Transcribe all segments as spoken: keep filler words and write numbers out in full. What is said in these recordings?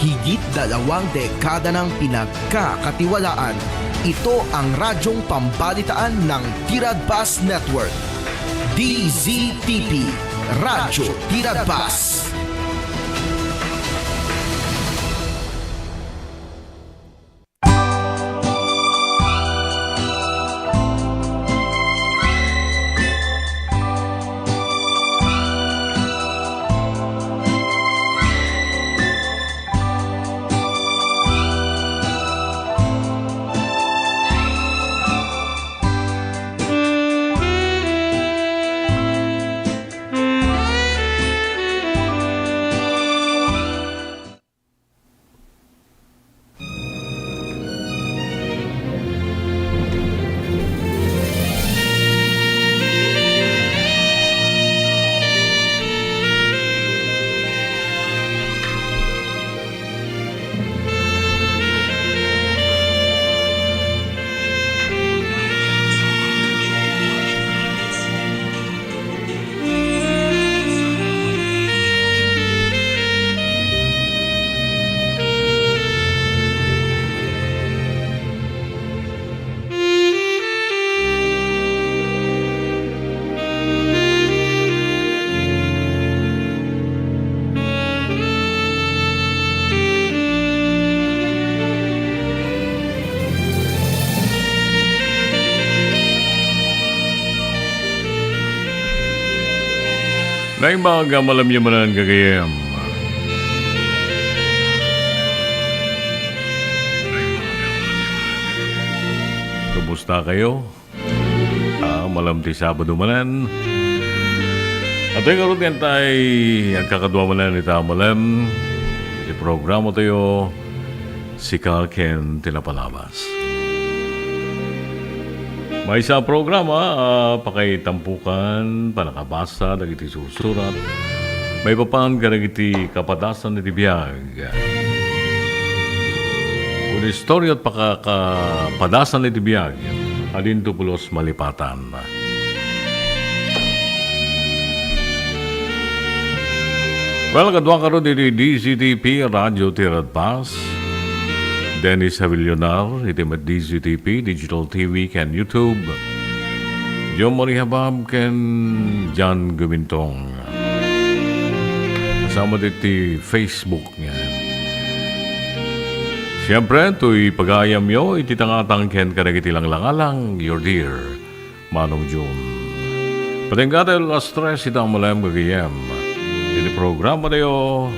Higit dalawang dekada nang pinagkakatiwalaan. Ito ang radyong pambalitaan ng Tiradbas Network. D Z T P, Radyo Tiradbas. Naimbag a malamyo manen, gagayem. Kumusta kayo? Ah, malem ti Sabado manen. Atoy ngarud nga tay agkakadua manen ita a malem iti programa tayo, Sika ken ti Napalabas. Maysa a programa a pakaitampukan, pannakabasa dagiti sursurat maipapan kadagiti kapadasan iti biag. Kun istorya ti pakakapadasan iti biag, adinto pulos malipatan. Well, kadua ngarud iti D Z T P Radio Tiradbas, Dennis Avillonar, iti met D Z T P, Digital T V, ken YouTube, John Marie Habab, ken John Gumintong. Kasama iti Facebook. Ngan, siempre, toy pagayamyo iti tangatang ken kadagiti langlangalang, your dear Manong Jun. Patingga tayo alas tres ita a malem gagayem iti programa tayo,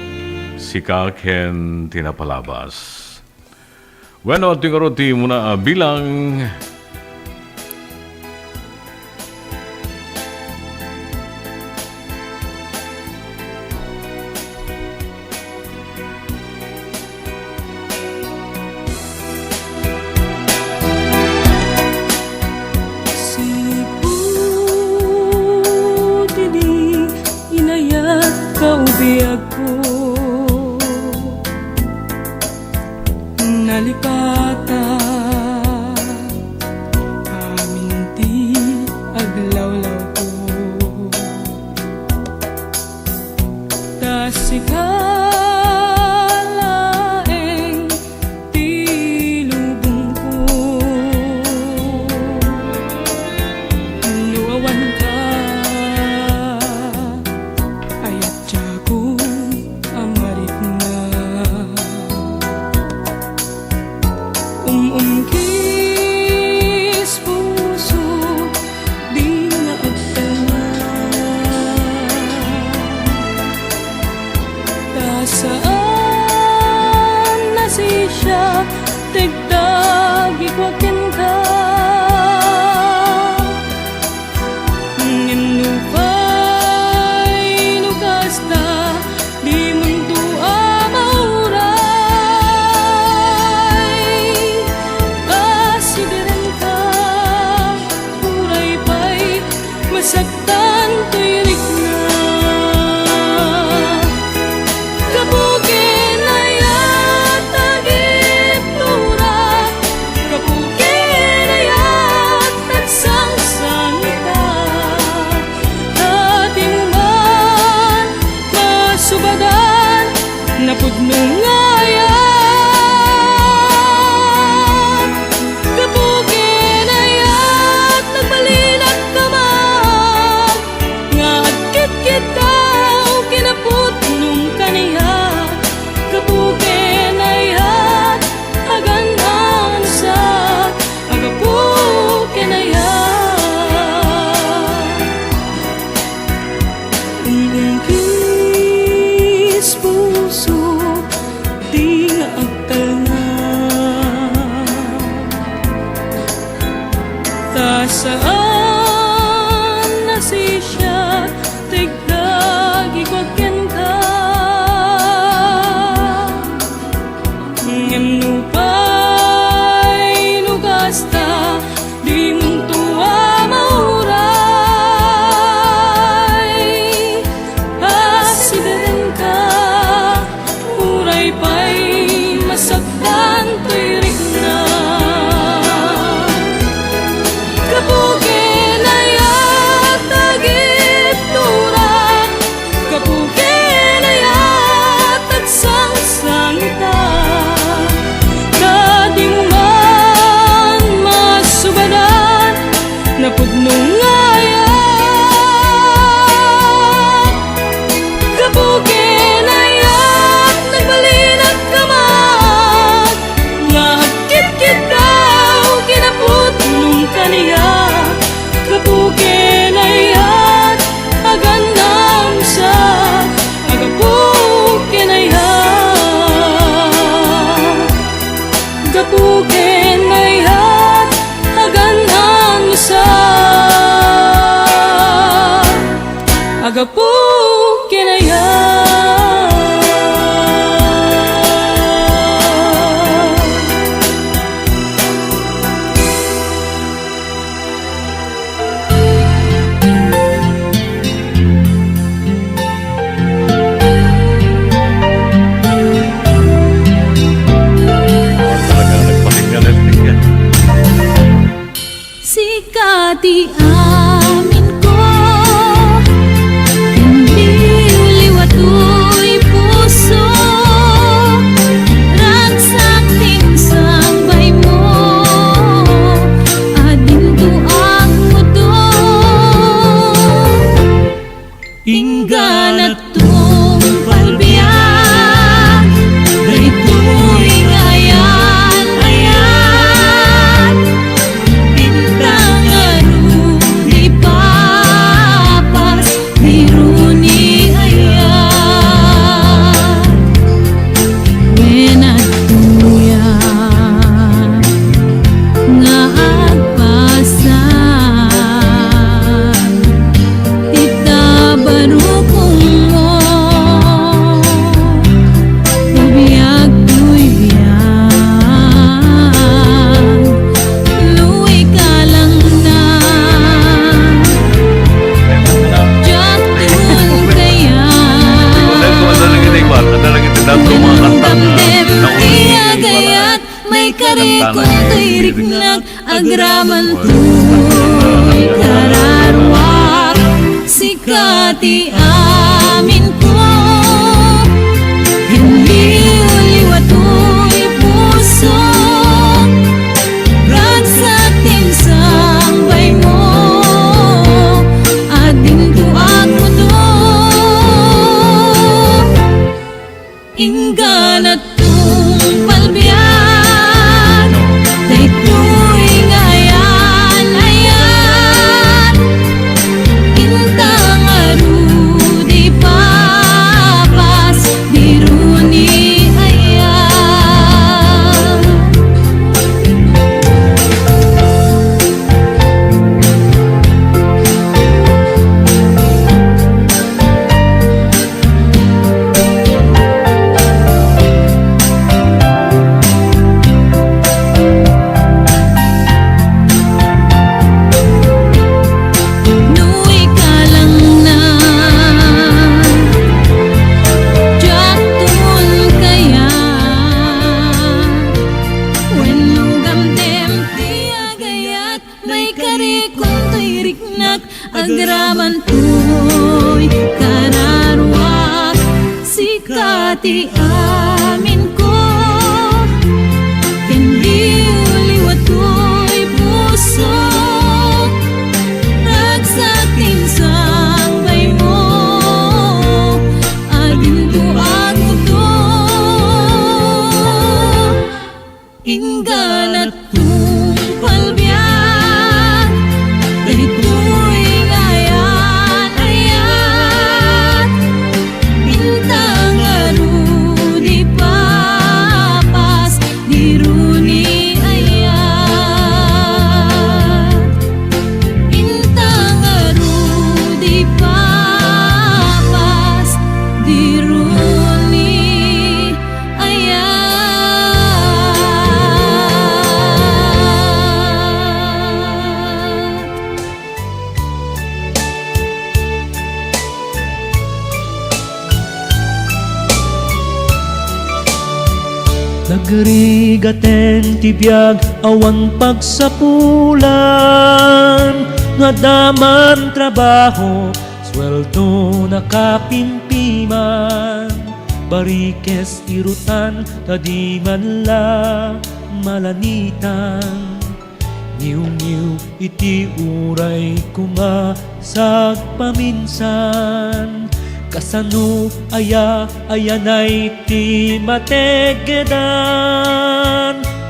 Sika ken ti Napalabas. Bueno, iti ngarud ti muna a bilang. Sipud idi inayatka, o biagko, nalipata amin ti aglawlawko. Ta sika laeng ti lubongko. No awanka, ay Diakon a marikna. Um-umkis puso, di nga agtalna. Ta saan nasisia ti agdagikua kenka. Ngem nupay no kasta, dimonto a mauray. Kasidirenka, uray pay masaktan toy rikna. Gapu ken ayat a giptura, gapu ken nga ayat, gapu ken ayat, nagbalinak kaman, nga agkitkitaw kinapudnong kaniak, gapu ken ayat, agan-anusak, agapu ken ayat. Ungungkis puso, di nga agtalna. Ta saan nasisiak, ti igdagikuak kenka. Ngem nupay no kasta, dimonto a mauray a sibirenka, uray pay masaktan toy rikna. Gapu ken ayat, agitturak, gapu ken ayat, agsangsangitak. Ta dimo man masubadan, napudno nga ayat, gapu ken ayat, nagbalinak kaman, nga agkitkitaw kinapudnong kaniak, gapu ken ayat, agan-anusak, agapu ken ayat, gapu ken ayat, agan-anusak, agapu ken ayat. Talaga nagpakinggan ng tingin. Sika ti aminko, ken liwliwa toy puso, ragsak ti insangbaymo, adinto agmudo. Inggana tungpal biag, daytoy nga ayan-ayan, inta ngarud ipapas, di runi ayat. Wen adtoya nga agpasag ti tabarukongmo, ti biag toy biag, no ikalangna, diak tungkayat. Wen no agdamdem ti agayat, maikari kon toy riknak, agraman toy kararuak. Sika ti aminko, ken liwliwa toy puso, ragsak ti insangbaymo, adinto agmudo. Inggana tungpal biag, daytoy nga ayan-ayan, inta ngarud ipapas, di runi ayat. No ikalangna, diak tungkayat. Wen no agdamdem ti agayat, maikari kon toy riknak, agraman toy kararuak. Sika ti amin. Nagrigaten ti biag, awan pagsapulan, nga daman trabaho, sueldo nakapimpiman, barikes irutan, ta di man la malanitan. Ngiwngiw iti uray ko nga sagpaminsan, kasano aya, ayanay ti mategedan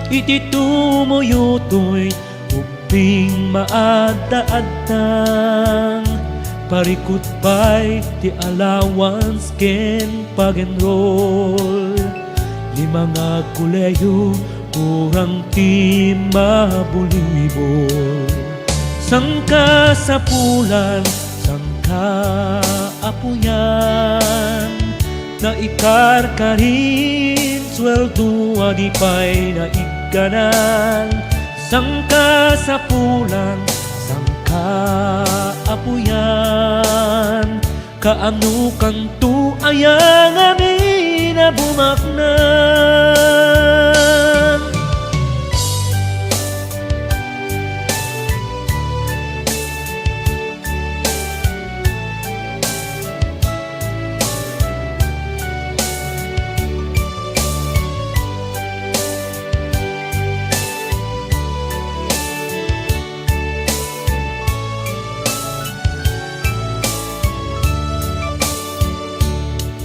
iti tumuyutoy, ubbing maadda-addang parikut pay ti allowance ken pag-enroll. Lima nga kolehiyo, kurang ti mabolibol. Sangkasapulan, sangkaapuyan, naikarkarin, sueldo a di pay naigganan. Sangkasapulan, sangkaapuyan, kaano kanto aya ngamin a bumaknang?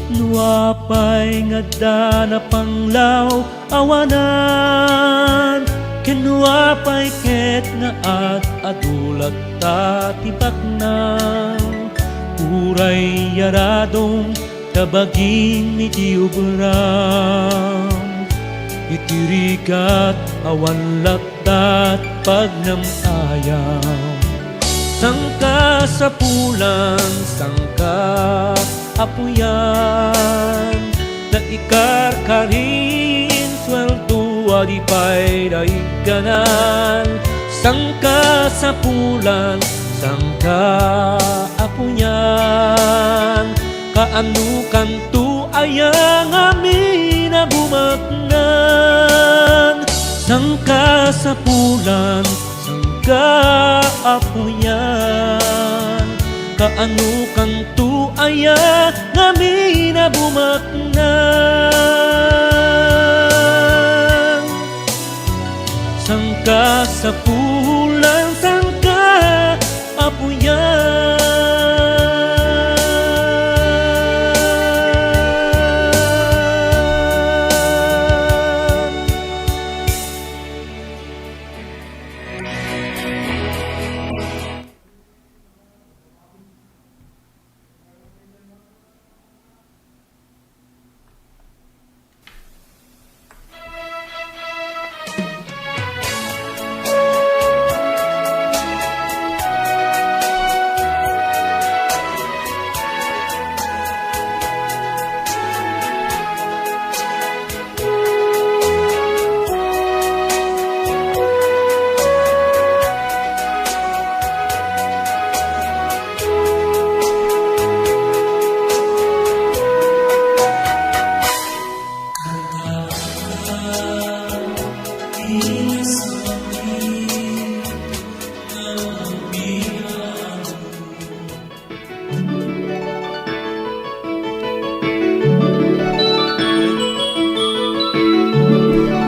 No apay nga adda napanglaw, awanan, ken no apay ket nga ad-adu latta ti baknang, uray yaradong ta bagim iti obram. Iti rigat, awan lattat pagnam-ayam. Sangkasapulan, sangkaapuyan, naikarkarin, sueldo a di pay naigganan. Sangkasapulan, sangkaapuyan, kaano kanto aya ngamin a bumaknang? Sangkasapulan, sangkaapuyan, kaano kanto aya ngamin a bumaknang? Sangkasapulan, sangkaapuyan.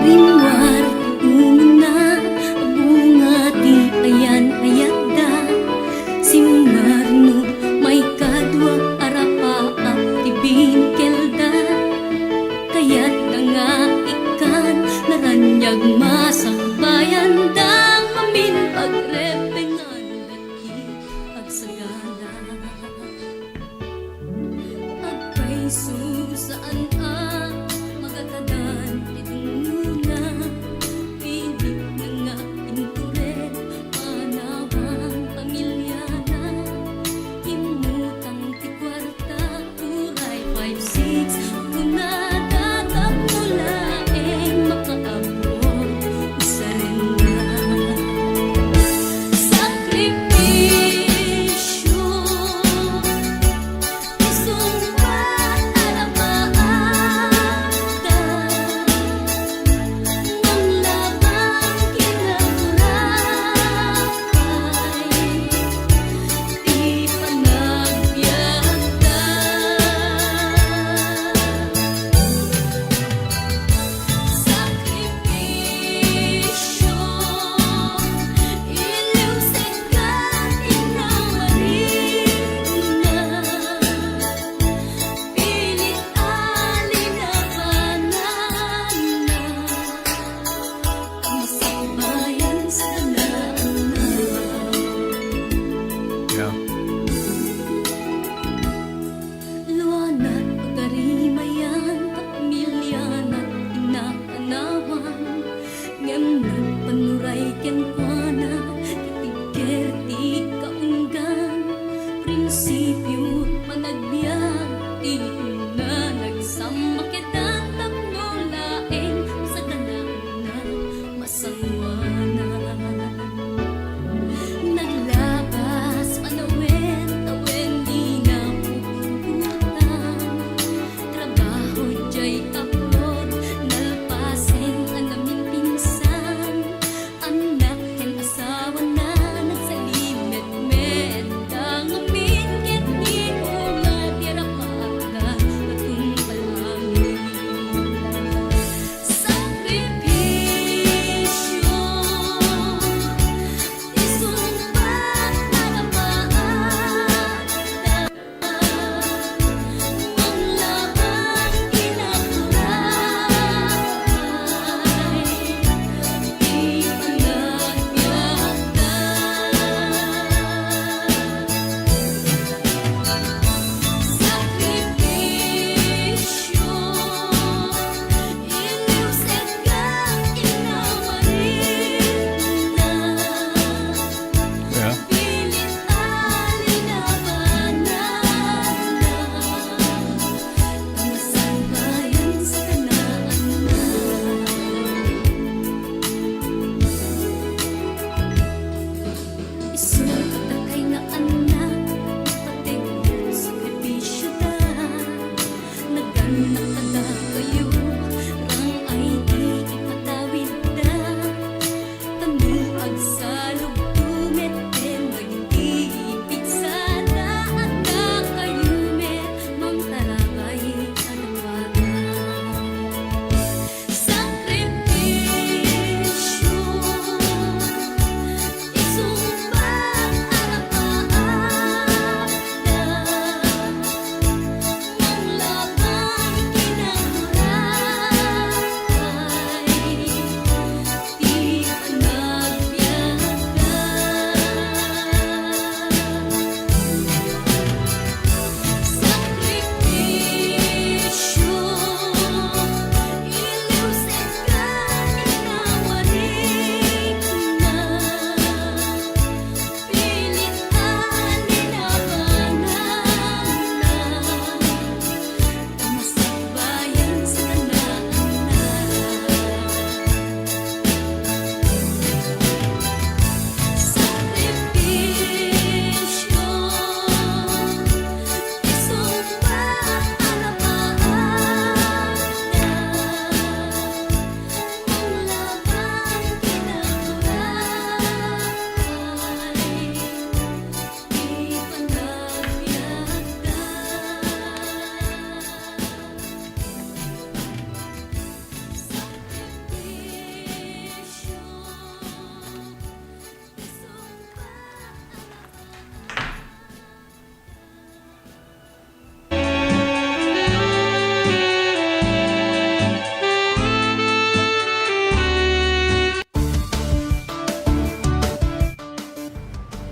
Rimmuar ti umuna a bunga ti ayan-ayatda. Simmarno maikadua a rapaap ti binkelda. Kayatda nga ikkan naraniag masakbayanda ngamin pagrepengan dagiti agsagana. Agpayso saan a magatagan ti tungona, pwede na nga intured, panawan pamiliana, immutang ti kuarta, uray five six, kunada tapno laeng makaabot, usarenda.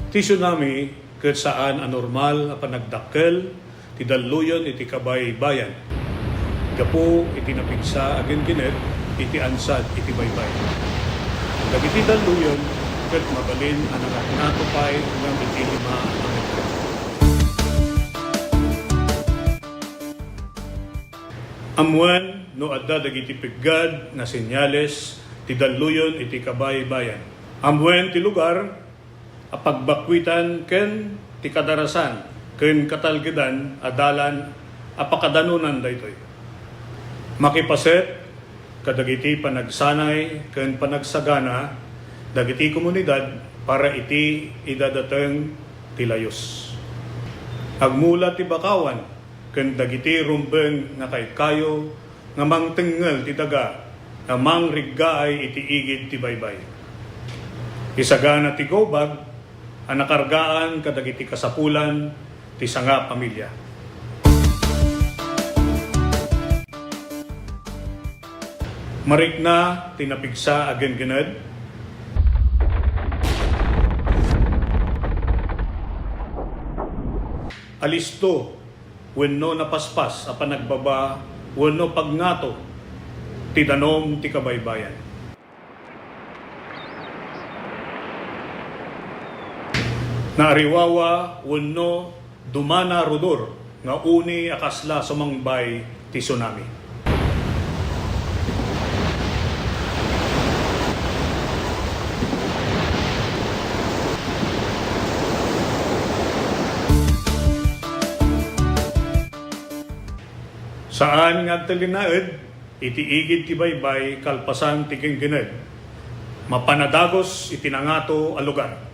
Ti tsunami ket saan a normal a panagdakkel ti dalluyon iti kabaybayan gapu iti napigsa a ginggined iti ansad iti baybay. Dagiti dalluyon ket mabalin a nangatngato pay ngem iti lima a metro. Ammoen no adda dagiti peggad nga senyales ti dalluyon iti kabaybayan. Ammoen ti lugar a pagbakkuitan ken ti kadarasan ken katalgedan a dalan a pakadanonan daytoy. Makipaset kadagiti panagsanay ken panagsagana dagiti komunidad para iti idadateng ti layus. Agmula ti bakawan ken dagiti rumbeng nga kaykayo nga mangtengngel ti daga nga mangriggaay iti igid ti baybay. Isagana ti go bag a nakargaan kadagiti kasapulan ti sangapamilia. Marikna ti napigsa a ginggined. Alisto wenno napaspas a panagbaba wenno pagngato ti danum ti kabaybayan. Naariwawa wenno dumana rudor nga uni a kasla sumangbay ti tsunami. Saan nga agtalinaed iti igid ti baybay kalpasan ti ginggined. Mapan a dagus iti nangato a lugar.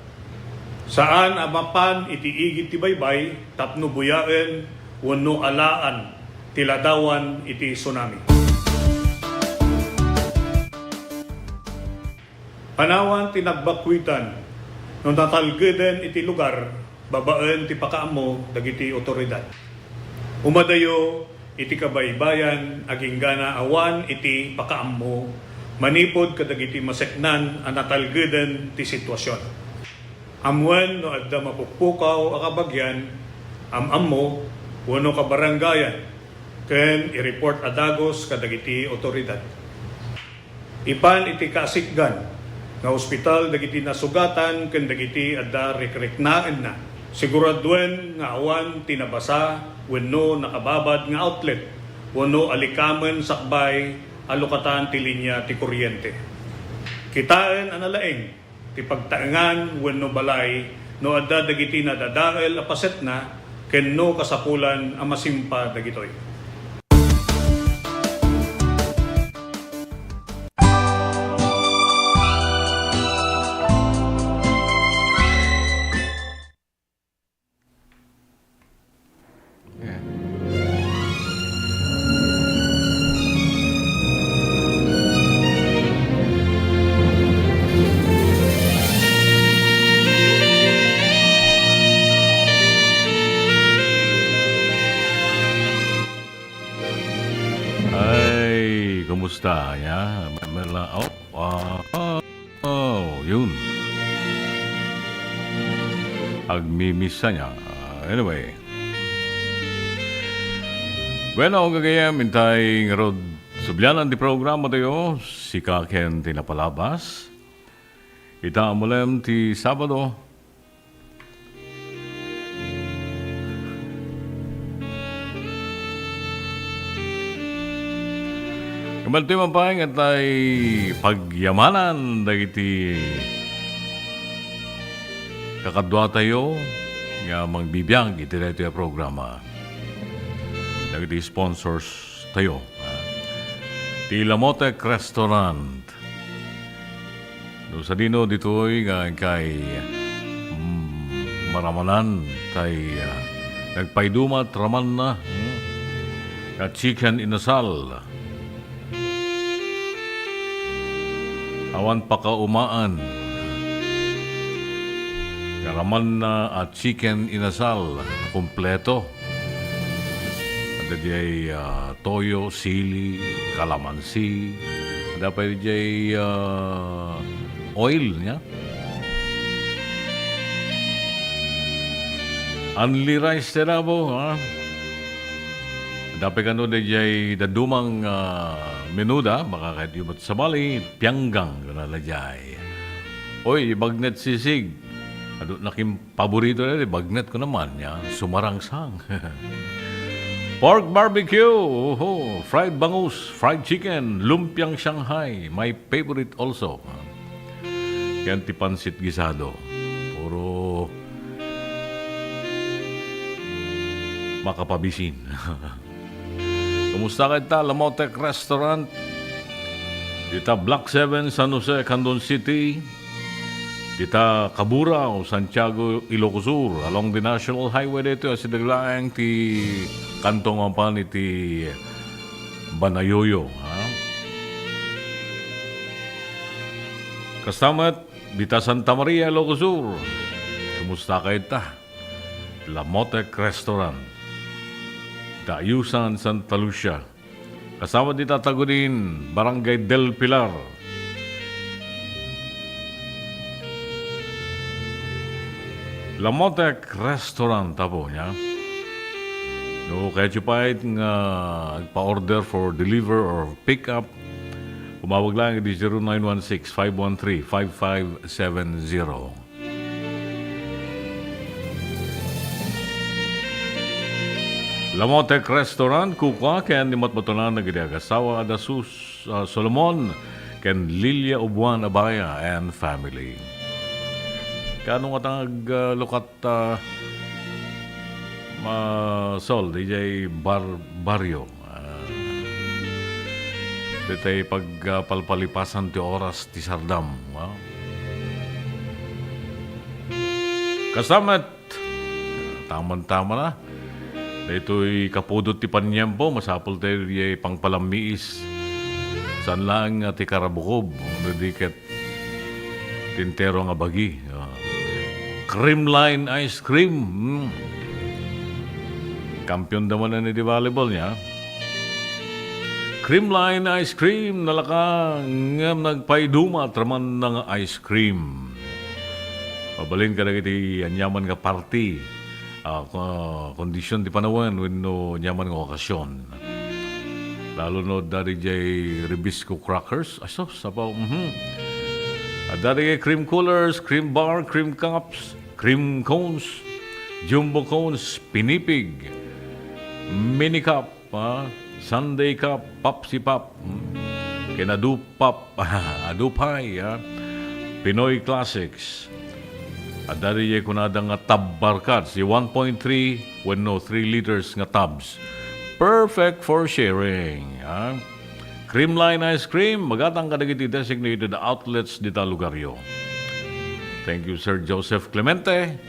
Saan a mapan iti igid ti baybay tapno buyaen wenno alaan ti ladawan iti tsunami. Panawan ti nagbakkuitan no natalgeden iti lugar babaen ti pakaammo dagiti otoridad. Umadayo iti kabaybayan agingga awan iti pakaammo manipud kadagiti maseknan a natalgeden ti situasion. Ammoen no adda mapukpukaw a kabagian, am-ammo, wenno kabarangayan, ken i-report a dagus kadagiti otoridad. Ipan iti kasikgan nga ospital dagiti nasugatan ken dagiti adda rikriknaenna. Siguraduen nga awan ti nabasa wenno nakababad nga outlet wenno alikamen sakbay a lukatan ti linia ti kuryente. Kitaen a nalaing ti pagtaengan wenno balay no adda dagiti nadadael a pasetna ken no kasapulan a masimpa dagitoy. Ay, kumusta? Ya, mela, oh, ah, ah, oh, yun. Agmimisa niya. Ah, anyway. Bueno, gagayem, intay ngarud sublianan ti programa tayo, sika ken ti napalabas. Ita a malem ti Sabado. Kabalti man pay nga tay pagyamanan dagiti kakaduatayo nga mangbibiag iti daytoy a programa. Dagiti sponsors tayo, ah, ti Lamotek Restaurant. No sadino ditoy nga inkay, mm, maramanan tay, ah, nagpaidumat ramanna, mm, nga chicken inasal. Awan pakaumaan. Nga ramanna a chicken inasal, kompleto. Adda diay, ah, toyo, sili, kalamansi. Adda pay diay, ah, oil, nia? Only rice ti dabo, ha? Dapat kano dayjay dadduma nga menuda, makakayatyo met sabali, pianggang, kunana dayjay. Oy, bagnet sisig. Adu, nakim paborito na di bagnet ko naman, ya. Sumarangsang. Pork barbecue, oho, fried bangus, fried chicken, lumpiang Shanghai, my favorite also. Ken ti pansit gisado. Puro makapabisin. Kumusta kayta, Lamotek Restaurant? Dita Block seven, San Jose, Candon City. Dita Kaburao, Santiago, Ilocos Sur. Along the National Highway dito, asideg laeng ti kanto nga pan iti Banayoyo, ha? Kasta met, dita Santa Maria, Ilocos Sur. Kumusta kayta? Lamotek Restaurant. Dayusan, Santa Lucia. Kasta met dita Tagudin, Barangay Del Pilar. Lamotek Restaurant, apo, ya. No, kayatyo pay nga agpa-order for deliver or pick up, umawag lang di zero nine one six, five one three, five five seven zero. Lamotek Restaurant, kukua ken ni matmatunan nga agidi agasawa a da Sus-, ah, Solomon ken Lilia Ubuan Abaya and family. Kano nga tang ag, ah, lukat, ah, ma-, sol, dijay bar-, barrio. Ah, ditoy pag, ah, palpalipasan ti oras ti sardam, ah. Kasta met, taman-taman na. Daytoy kapudot ti paniempo, masapul tayo diay pangpalammiis. Saan laeng nga ti karabukob, no di ket tintero nga bagi. Ah. Creamline ice cream. Mm. Kampiyon da manen iti volleyball niya. Creamline ice cream, nalaka ngem nagpaiduma, traman na nga ice cream. Mabalin kadagiti aniaman nga party, ah, ko-, kondisyon ti panawen wenno aniaman nga okasyon. Lalo no adda dijay Ribisco crackers, aso, sapaw, mhm. Adda dijay cream coolers, cream bar, cream cups, cream cones, jumbo cones, pinipig, mini cup, ah, Sunday cup, Popsi Pop, hmm, ken adu pop, adu pay, ah, Pinoy Classics. Adda dijay kunada nga tub barkats, di one point three wenno three liters nga tubs. Perfect for sharing, ah. Creamline Ice Cream, magatang kadagiti designated outlets dita lugaryo. Thank you, Sir Joseph Clemente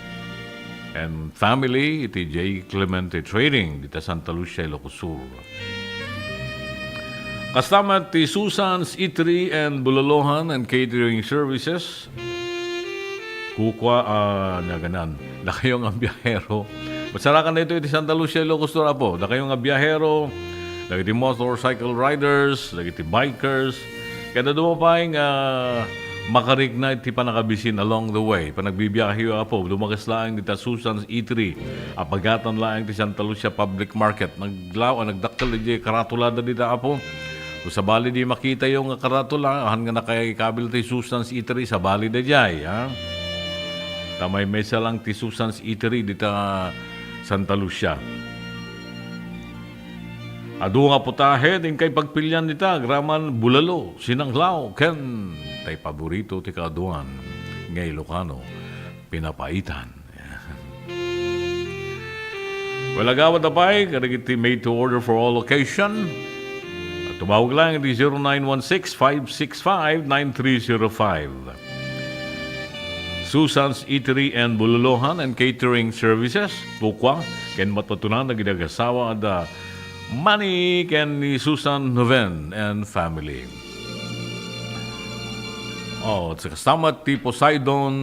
and family, iti J Clemente Trading, dita Santa Lucia, Ilocos Sur. Kasta met ti Susan's Eatery and Bulolohan and Catering Services. Kukua, ah, naganan. Dakayo nga biyahero. Masarakan daytoy iti Santa Lucia, Ilocos Sur, Apo. Dakayo nga biyahero, dagiti motorcycle riders, dagiti bikers, ken adu pay nga makarikna iti pannakabisin along the way. Panagbibiaheyo, Apo, dumakes laeng dita Susan's Eatery. Apagatan laeng ti Santa Lucia Public Market. Naglaw-, nagdakkel iti karatulada dita, Apo. No sabali di makitayo nga karatula, han nga nakaikabil ti Susan's Eatery, sabali daydiay, ha? Ta maymaysa lang ti Susan's Eatery dita Santa Lucia. Adu nga putahe ti inkay pagpilian dita, agraman bulalo, sinanglaw, ken tay paborito ti kaaduan nga Ilocano, pinapaitan. Well, agawid pay kadagiti made to order for all occasion. Tumawag lang iti zero nine one six, five six five, nine three zero five. Susan's Eatery and Bulolohan and Catering Services, kukua, ken matmatunan dagiti agasawa a da Manny ken ni Susan Noven and family. Oh, sa kasama ti Poseidon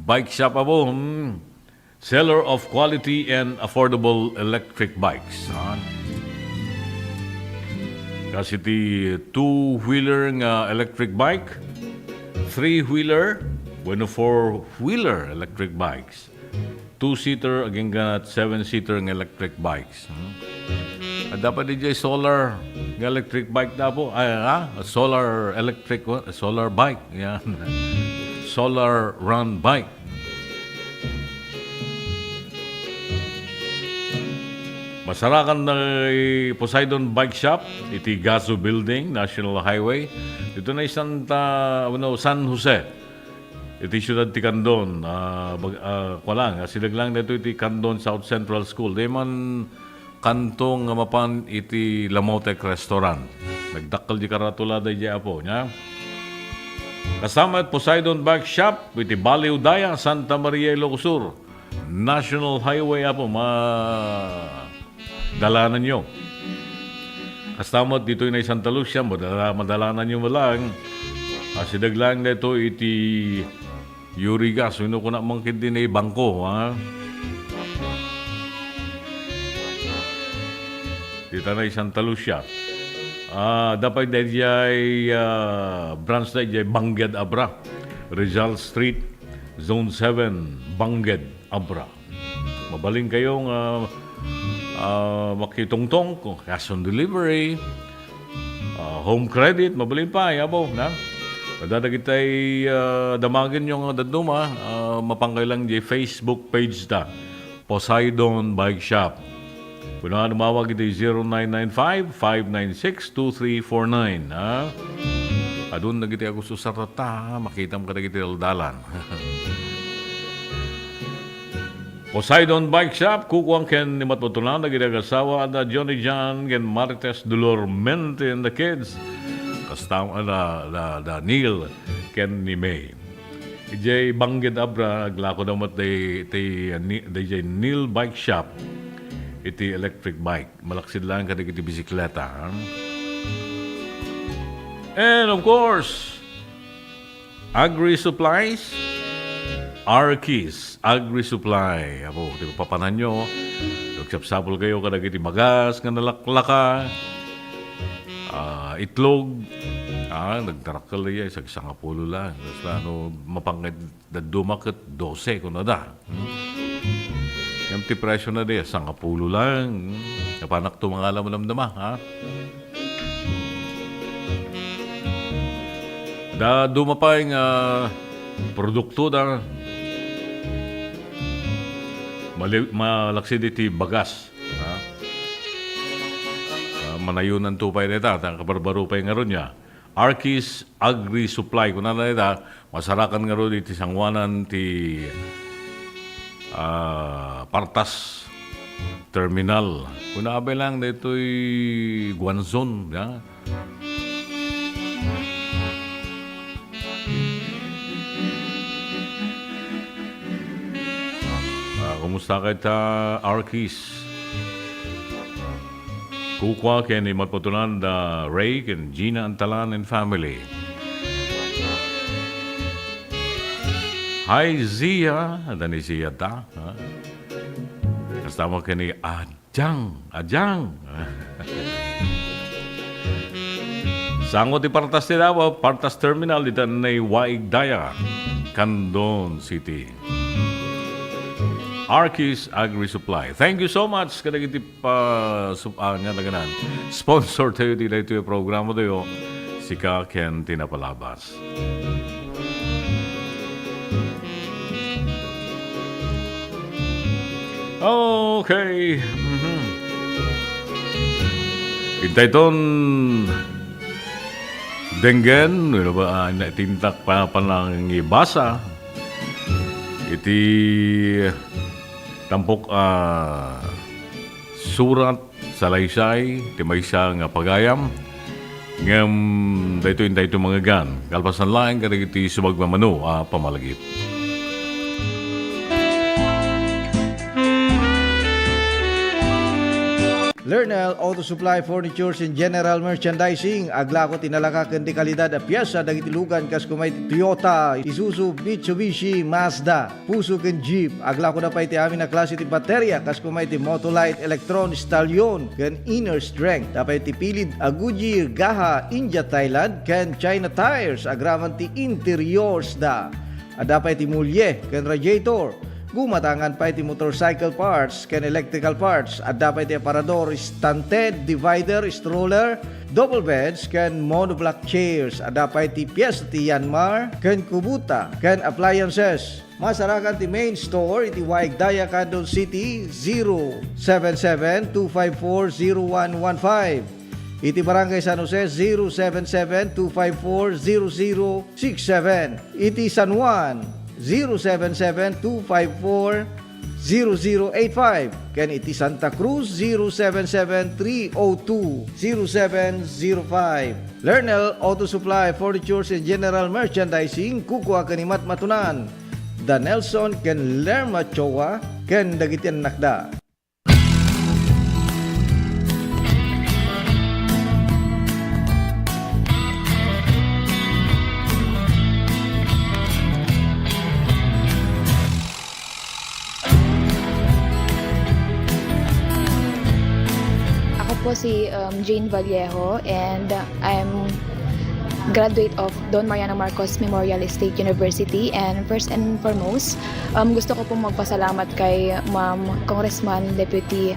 Bike Shop, Apo, hmm. Seller of quality and affordable electric bikes, ha? Kas iti two-wheeler nga electric bike, three-wheeler, wenno four-wheeler electric bikes. two-seater agingga seven-seater nga electric bikes. Hmm? Adda pay diay solar nga electric bike da po. Ay, ha? Solar electric, wa-, solar bike. Yan. Solar run bike. Masarakan ni Poseidon Bike Shop iti Gaso Building, National Highway. Ditoy Santa, ano, San Jose. Iti siudad ti Candon, ah, bag-, ah, kua lang, ah, sideg lang daytoy iti Candon South Central School. Diay man kanto nga mapan iti Lamotec Restaurant. Nagdakkel diay karatula daydiay, Apo, nia? Kasama met Poseidon Bike Shop iti Baliw Daya, Santa Maria, Ilocos Sur. National Highway, Apo, ma-, dalananyo. Kasta met ditoy Santa Lucia, madala-, madalananyo met laeng. Ah, sideg laeng daytoy iti Urigas, wenno kuna man ketdi ni Bangko, ha? Dita Santa Lucia. Ah, adda pay daydiay, ah, branch daydiay Bangked Abra, Rizal Street, Zone seven, Bangked Abra. Mabalinkayo nga, ah, makitungtong, cash on delivery, ah, home credit, mabalin pay, Apo, na? Adda dagiti, ah, damagenyo nga dadduma, ah, mapankayo lang diay Facebook page ta, Poseidon Bike Shop. Kuna dumawag iti zero nine nine five, five nine six, two three four nine, ha? Adun dagiti Agusto Sarata, ha? Makitam kadagiti daldalan. Poseidon Bike Shop, kukuan ken ni matmutunan dagiti agasawa da Johnny John ken Marites Dolor Mente and the kids. Kasta, ah, da, da, da Neil ken ni May. Idiay Bangked Abra, aglako da met day, ti, ni, daydiay Neil Bike Shop, iti electric bike. Malaksid lang kadagiti bisikleta, ha? And of course, Agri Supplies, Arkis Agri Supply. Apo, ti papananyo, agsapsapulkayo kadagiti bagas nga nalaklaka, ah, itlog, ah, nagtarakkel iya, isag sangapulo lang. Tapos ano, mapangngad dadduma ket dose, kunada. Hmm? Ngem ti presyo na di, sangapulo lang. Hmm? Napanak to mga alam-alam naman, ha? Dadduma pay nga produkto da. Mali-, malaksid iti bagas, ha? Ah, manayunan to pay deta, ta kabarbaro pay ngarud niya. Arkis Agri Supply, kunana ita, masarakan ngarud iti sangoanan ti, ah, Partas Terminal. Kuna abay lang daytoy Guanzon, ya. Ah, kumusta kay ta, Arkis? Kukua ken ni matmutunan da Ray ken Gina Antalan and family. Hi, Zia. Adda ni Zia ta, ha? Kasta mo ken ni Adjang. Adjang. Sango ti Partas ti Davao, Partas Terminal, dita nay Waig Daya, Candon City. Arkis Agri Supply. Thank you so much kadagiti pa, sup-, ah, nga naganan. Sponsor tayo ti daytoy a programa tayo. Sika ken ti napalabas. Okay. Mhm. Intay ton denggen, ano ba, ah, naitintak pa, panangibasa. Iti tampok, ah, surat, salaysay, ti maysa nga pagayam, ngem daytoy, daytoy manggan, kalpasan laeng kadagiti sumagmamano a pamalagip. Lernel Auto Supply Furnitures and General Merchandising, aglako ti nalaka ken ti kalidad a piesa dagiti lugan kas kuma iti Toyota, Isuzu, Mitsubishi, Mazda. Fuso ken Jeep. Aglakoda pay ti amin a klase ti bateria, kas kuma iti Motolite, Electron, Stallion, ken Inner Strength. Adda pay ti pilid a Goodyear, Gaha, India, Thailand, ken China tires, agraman ti interiors da. Adda pay ti mulye ken radiator. Gumatangan pay ti motorcycle parts ken electrical parts. Adda pay ti aparador, stunted, divider, stroller, double beds, ken monoblock chairs. Adda pay ti piyesta ti Yanmar ken Kubota ken appliances. Masarakan ti main store iti Waig Daya, Candon City, zero seven seven two five four zero one one five. Iti Barangay San Jose, zero seven seven two five four zero zero six seven. Iti San Juan, zero seven seven two five four zero zero eight five. Ken iti Santa Cruz, zero seven seven three oh two zero seven zero five. Lernel Auto Supply, Furnitures and General Merchandising, kukua ken ni Matmatunan, da Nelson ken Lerma Choa, ken dagiti annakda. Ako po si, um, Jane Vallejo, and I'm graduate of Don Mariano Marcos Memorial State University. And first and foremost, um, gusto ko pong magpasalamat kay Ma'am Congressman Deputy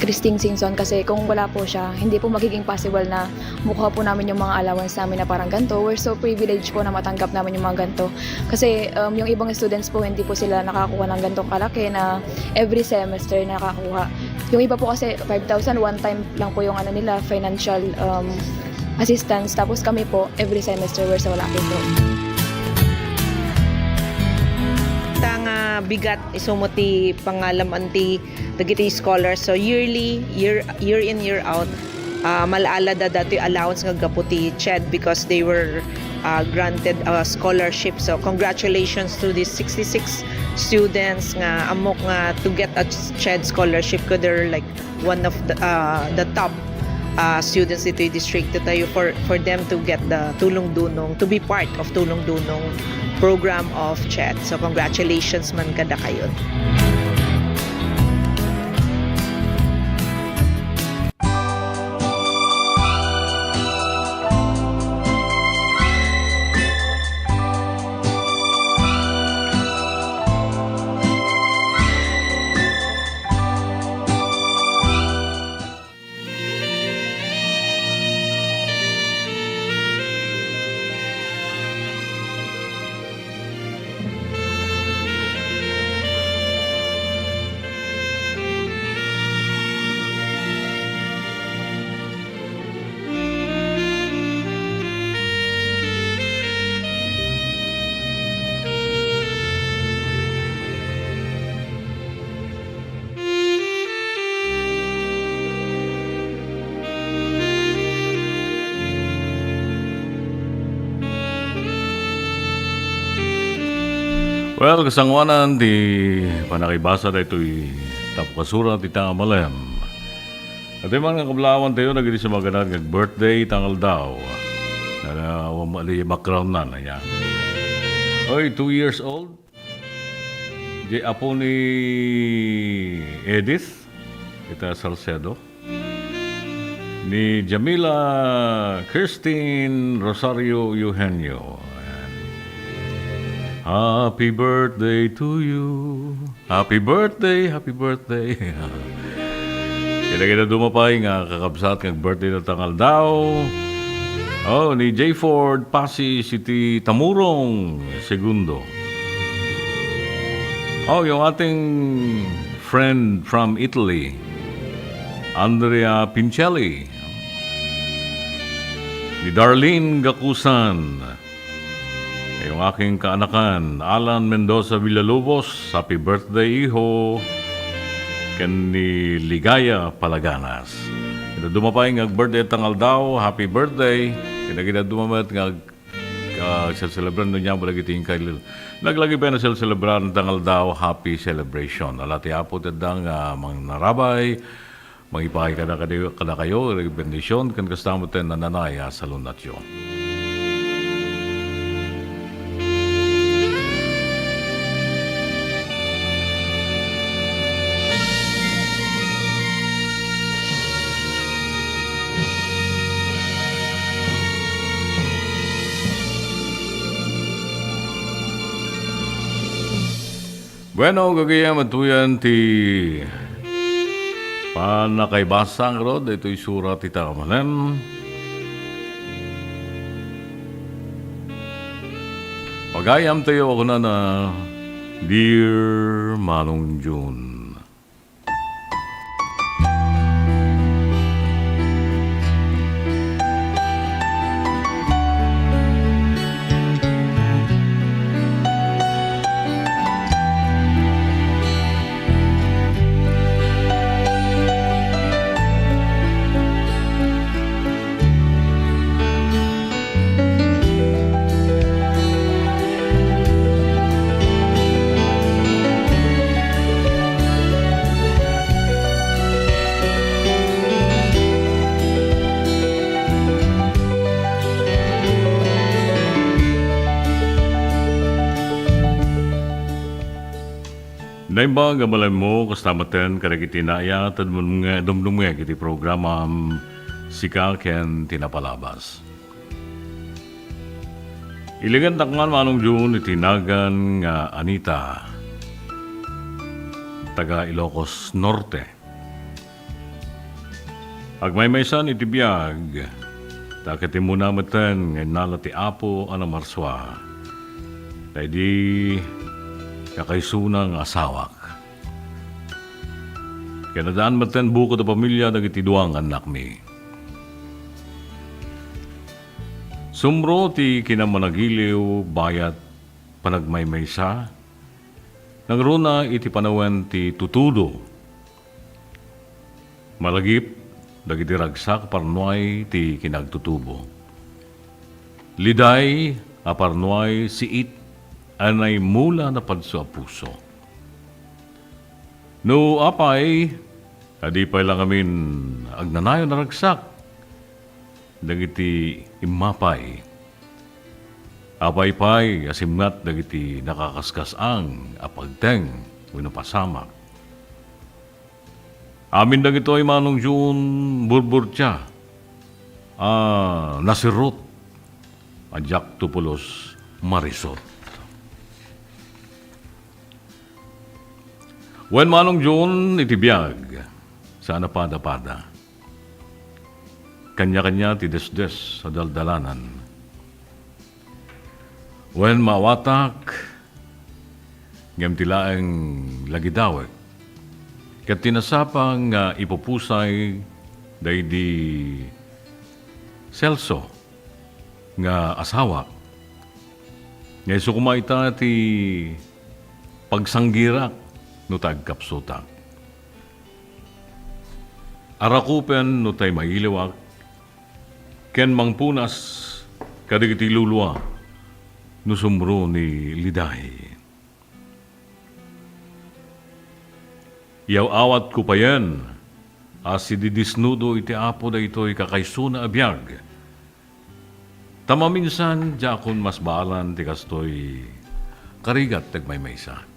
Christine Singson, kasi kung wala po siya, hindi po magiging possible na makuha po namin yung mga allowance namin na parang ganito. We're so privileged po na matanggap namin yung mga ganito. Kasi, um, yung ibang students po, hindi po sila nakakuha ng ganitong kalaki na every semester nakakuha. Yung iba po kasi, five thousand, one time lang po yung ano nila, financial, um, assistance. Tapos kami po, every semester, we're so lucky po. Ta nga bigat, isu met ti pangalam-an ti dagiti scholars. So, yearly, year, year in, year out, ah, mal-ala da datoy allowance nga gapu ti CHED because they were, ah, granted a scholarship. So, congratulations to these sixty-six students nga ammok nga to get a CHED scholarship, 'cause they're, like, one of the, ah, the top, ah, students ditoy distrito tayo for, for them to get the Tulong Dunong, to be part of Tulong Dunong program of CHED. So, congratulations man kadakayo. Well, kasangoanan ti pannakibasa daytoy tapno kasura ti tanga malem. Atoy man nga kablawan tayo, dagiti sumaganad nga birthday tanga aldaw. Na, na, um, di background na, na, ya. Oy, two years old. Di apo ni Edith, ita Salcedo. Ni Jamila Christine Rosario Eugenio. Ayan. Happy birthday to you. Happy birthday, happy birthday. Kita-kita dumapay nga kakabsat nga birthday na tangal daw. Oh, ni Jay Ford Pasi City Tamurong Segundo. Oh, yung ating friend from Italy, Andrea Pincelli. Ni Darlene Gakusan. Ngayong aking kaanakan, Alan Mendoza Villalobos, happy birthday, iho, ken ni Ligaya Palaganas. Ita dumapay nga birthday tangal daw, happy birthday. Kita-kita dumamet nga, ah, selebrando niya, wala giting kailil. Naglagi pa na selebrando tangal daw, happy celebration. Ala ti Apo ti adda nga mangnarabay, Mangipay kada, kada, kadakayo, bendision, ken kasta met ti nananaya sa lunatyo. Bueno, gagayyem, adtoyen ti pannakaibasa ngarud daytoy surat ita manen. Pagayamtayo a kunana, Dear Manong Jun. Naimbag a balaymo, kasta metten kadagiti naayat a dumdumngeg, dumdumngeg iti programam Sika ken ti Napalabas. Iligentak man, Manong Jun, iti nagan nga Anita, taga Ilocos Norte. Agmaymaysan iti biag, ta ket immuna metten nga innala ti Apo a namarsua daydi kakaisuna nga asawak. Ken addaan metten bukod a pamilia dagiti dua nga annakmi. Sumro ti kinamanagiliw bayat panagmaymaysa, nangruna iti panawen ti tutudo. Malagip dagiti ragsak a parnuay ti kinagtutubo. Liday a parnuay siit a naimula napadso a puso. No apay, adi pay la ngamin agnanayon a ragsak dagiti immapay. Apay pay a simngat dagiti nakakaskas-ang a pagteng wenno pasamak. Amin dagitoy, Manong Jun, burburtia a nasirut a diakto pulos marisut. Wen, Manong Jun, iti biag, saan a pada-pada. Kanya-kanya ti desdes a daldalanan. Wen, maawatak, ngem ti laeng lagidawek ket ti nasapa nga ipupusay daydi Celso nga asawak. Nga isu koma ita ti pagsanggirak no ta agkapsutak. Arakupen no tay mailiwak ken mangpunas kadagiti lulua no sumro ni Liday. Iyaw-awatko payen a sididisnudo iti Apo daytoy kakaisuna a biag. Ta maminsan, diakon masbaalan ti kastoy karigat ti agmaymaysa.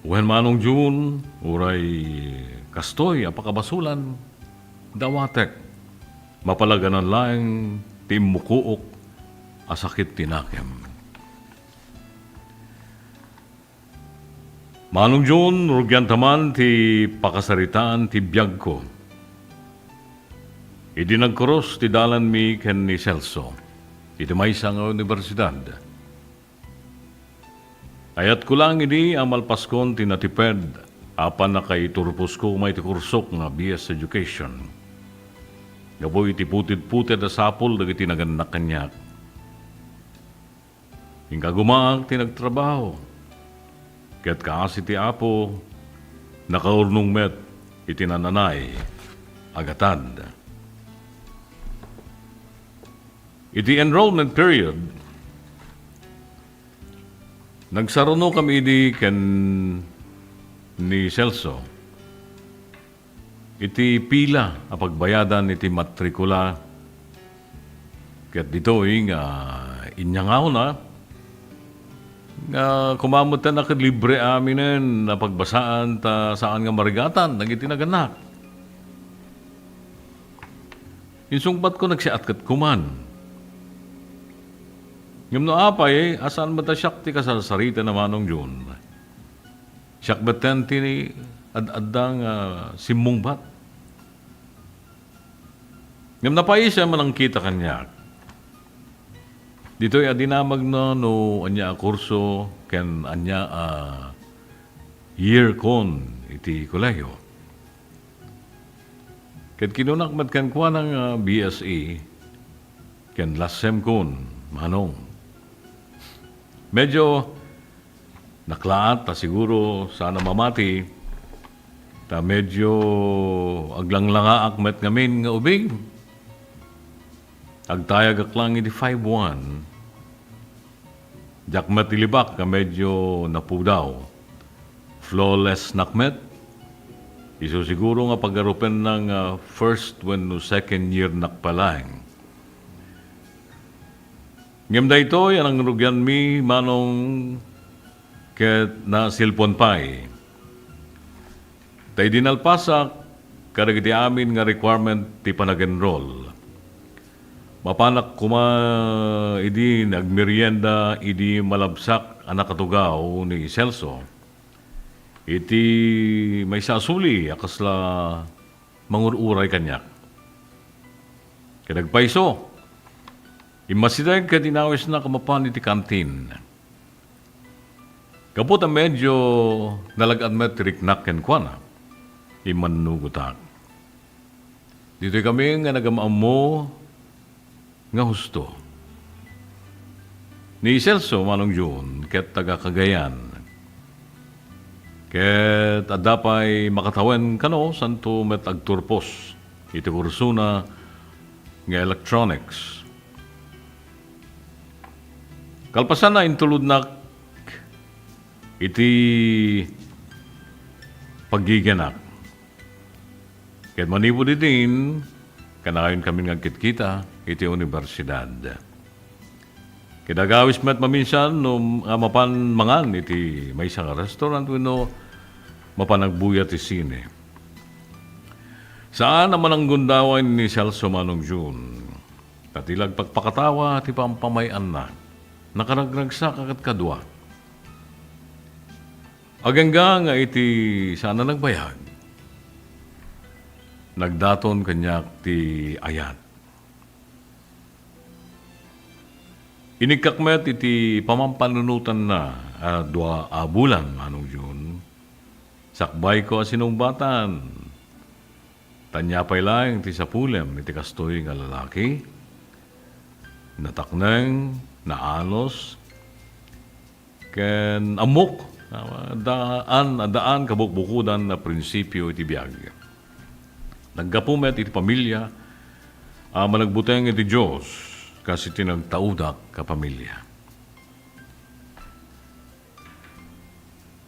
Wen, Manong Jun, uray kastoy a pakabasolan, dawatek, mapalaganan laeng ti immukook a sakit ti nakem. Manong Jun, rugianta man ti pakasaritaan ti biagko. Idi nagkurus ti dalanmi ken ni Celso iti maysa nga universidad, ayatko laeng idi a malpaskon ti natiped a pannakaiturposko may ti kursok nga B S Education. Gapu iti putedputed a sapul dagiti nagannak kaniak. Inka gumaak ti nagtrabaho, ket kaasi ti Apo, nakaurnong met iti nananay a gatad. Iti enrollment period, nagsarunokami idi ken ni Celso iti pila a pagbayadan iti matrikula. Ket ditoy nga inyangawna nga kumamutan a ket libre aminen a pagbasaan ta saan nga marigatan dagiti nagannak. Insungbatko, nagsiat ket kuman. Ngem no apay a saan met a siak ti kasarsarita, Manong Jun? Siak metten ti ad-adda nga simmungbat. Ngem napaisem a nangkita kaniak. Ditoy a dinamagna no ania a kurso ken ania a year kon iti kolehiyo. Ket kinunak met kenkuana nga B S A ken last sem kon, Manong. Medyo naklaat ta siguro saan a mamati, ta medyo aglanglangaak met ngamin nga ubing. Agtayagak lang iti five one. Diak met ilibak nga medyo napudaw. Flawless nak met. Isu siguro nga pagarupenna nga first wenno second year nak pa laeng. Ngem daytoy a nangrugianmi, Manong, ket nasilpon pay. Ta idi nalpasak kadagiti amin nga requirement ti panag-enroll, mapanak koma idi nagmerienda idi malabsak a nakatugaw ni Celso. Iti maysa a suli a kasla mangur-uray kaniak. Ket agpayso, immasideg ket inawisnak a mapan iti kantin. Gapu ta medyo nalag-at met ti riknak kenkuana, immannugotak. Ditoy kami nga nagam-ammo nga husto. Ni Celso, Manong Jun, ket taga Cagayan. Ket adda pay makatawen kano, santo met agturpos iti kursona nga electronics. Kalpasanna, intulodnak iti paggigianak. Ket manipud idin, kanayon kami nga agkitkita iti universidad. Ket agawis met maminsan no nga mapan mangan iti maysa nga restaurant wenno mapan agbuya ti sine. Saan a mananggundaway ni Celso, Manong Jun. Ta ti lagpakpakatawa ti pampamay-anna. Nakaragragsak a kadkadua. Agingga nga iti saan a nagbayag, nagdaton kaniak ti ayat. Inikkak met iti pamampannunotanna a dua a bulan, Manong Jun. Sakbayko a sinungbatan. Ta ania pay laeng ti sapulem iti kastoy nga lalaki? Natakneng, naanos, ken ammok, ah, daan, daan kabukbukodan a prinsipio iti biag. Naggapu met iti pamilia a managbuteng iti Dios kas iti nagtaudak a pamilia.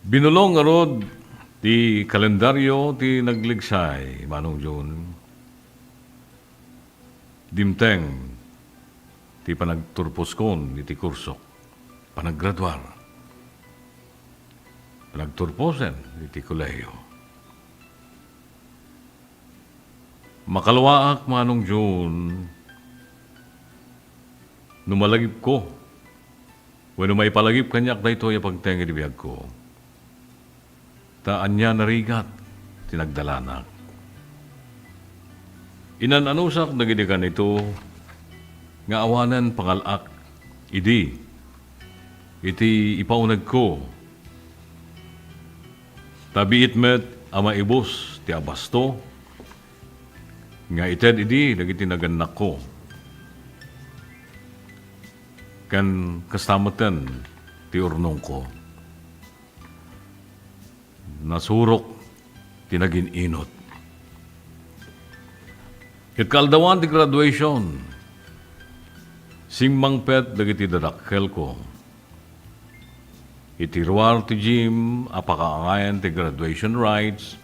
Binulong ngarud ti kalendario ti nagligsay, Manong Jun. Dimteng ti panagturposkon iti kursok, panaggraduar, panagturposen iti kolehiyo. Makaluaak, Manong Jun, no malagipko wenno maipalagip kaniak daytoy a pagteng iti biagko. Ta ania narigat ti nagdalanak. Inan-anusak dagiti kanito nga awanen pangal-ak idi iti ipaunegko. Ta biit met a maibus ti abasto nga ited idi dagiti nagannakko. Ken kasta metten ti urnongko. Nasurok ti nagin-inot. Ket kaaldawan ti graduation, simmangpet dagiti dadakkelko. Iti ruar ti gym a pakaangayan ti graduation rites,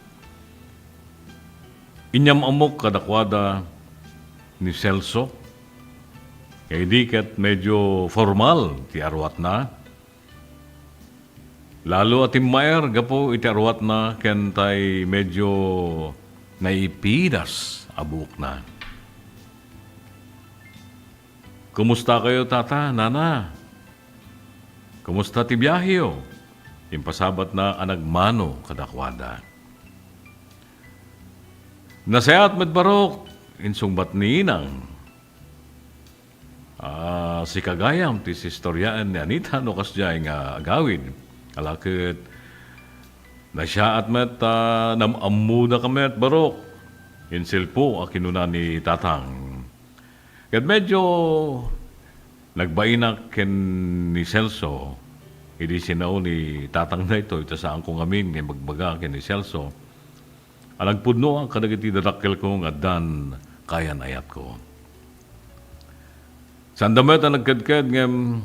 inyam-ammok kadakuada ni Celso. Kay di ket medyo formal ti aruatna. Lalo a timmaer gapu iti aruatna ken tay medyo naipidas a buokna. "Kumusta kayo, Tata, Nana?" "Kumusta ti biaheyo?" Impasabatna a nagmano kadakuada. "Nasayaat met, barok," insungbat ni Inang. "Ah, sika gayam ti sistoriaen ni Anita no kasdiay nga agawid. Ala ket, nasayaat met ta nam-ammodaka met, barok," insilpo a kinuna ni Tatang. Ket medyo nagbainak ken ni Celso idi sinao ni Tatang daytoy, ta saanko ngamin nga imbagbaga ken ni Celso a nagpudnoak kadagiti dadakkelko nga addan kayan-ayatko. Saanda met a nagkedked ngem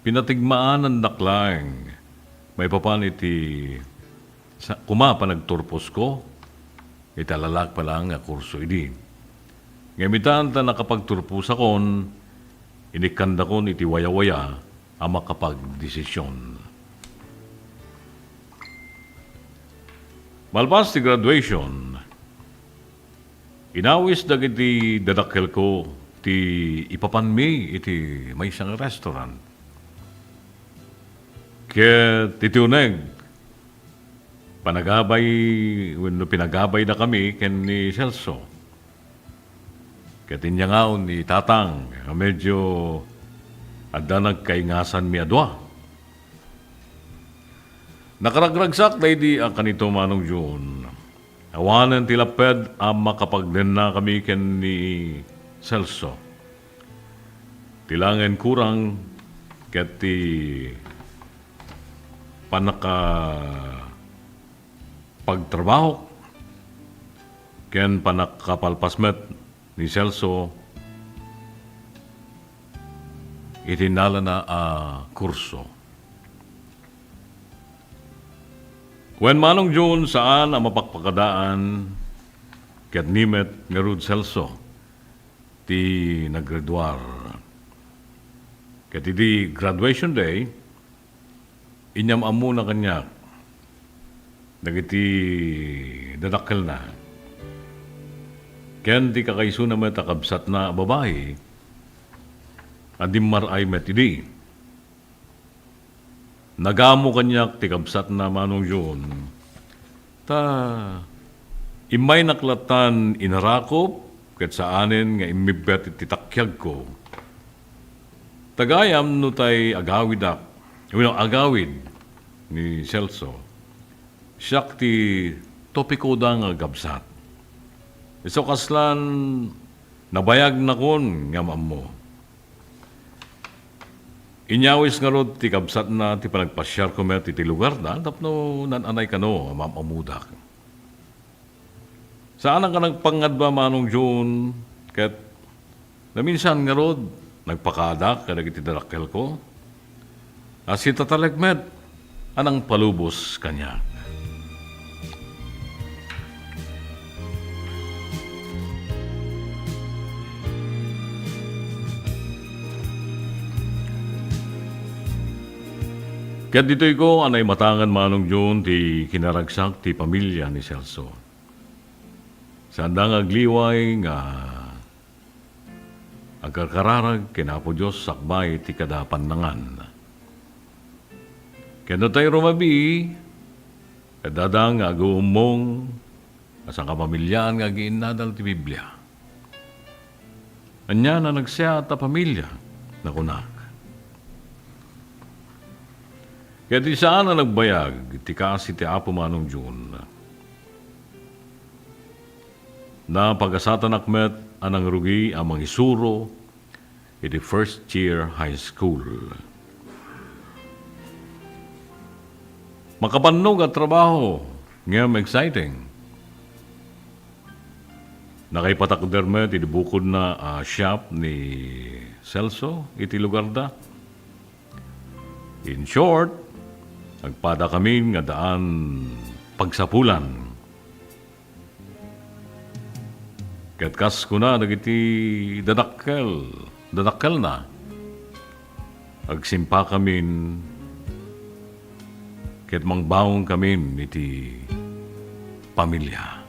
pinatigmaanandak laeng maipapan iti sa-, koma panagturposko iti alalak pa laeng nga kurso idi. Ngem itan ta nakapagturposakon, inikkandakon iti wayawaya a makapagdesision. Malpas ti graduation, inawis dagiti dadakkelko ti ipapanmi iti maysa nga restaurant. Ket iti uneg, panagabay wenno pinagabaydakami ken ni Celso. Ket inyangaw ni Tatang nga medyo adda nagkaingasanmi a dua. Nakaragragsak daydi a kanito, Manong Jun. Awanen ti lapped a makapagnennakami ken ni Celso. Ti laengen kurang ket ti pannakapagtrabahok ken pannakapalpas met ni Celso iti innalana a kurso. Wen, Manong Jun, saan a mapakpakadaan ket ni met ngarud, Celso, ti naggraduar. Ket idi graduation day, inyam-ammona kaniak dagiti dadakkelna ken ti kakaisuna met a kabsatna a babai a dimmar-ay met idi. Nagamo kaniak ti kabsatna, Manong Jun, ta immaynak lattan inarakop ket saanen nga immibbet iti takiagko. Ta gayam no tay agawidak, wenno agawid ni Celso, siak ti topikoda nga agkabsat. Isu kaslan nabayagnakon nga maammo. Inyawis ngarud ti kabsatna ti panagpasiarko met iti lugarda tapno naan-anay kano a maam-ammodak. Saanak a nagpangadua, Manong Jun, ket naminsan ngarud, nagpakaadak kadagiti dadakkelko a sitatalek met a nangpalubos kaniak. Ket ditoyko a naimatangan, Manong Jun, ti kinaragsak ti pamilia ni Celso. Saanda nga agliway nga agkarkararag ken Apo Dios sakbay ti kada pannangan. Ken no tay rumabii, addada nga aguummong a sangkapamiliaan nga agiinnadal ti Biblia. Ania a nagsayaat a pamilia, nakunak. Ket di saan a nagbayag ti kaasi ti Apo, Manong Jun. Napagasatanak met a nangrugi a mangisuro iti first year high school. Makabannog a trabaho, ngem exciting. Nakaipatakder met iti bukodna a shop ni Celso iti lugarda. In short, agpadakamin nga daan pagsapulan. Ket kas kuna dagiti dadakkel, dadakkelna, agsimpakamin ket mangbaonkamin iti pamilia.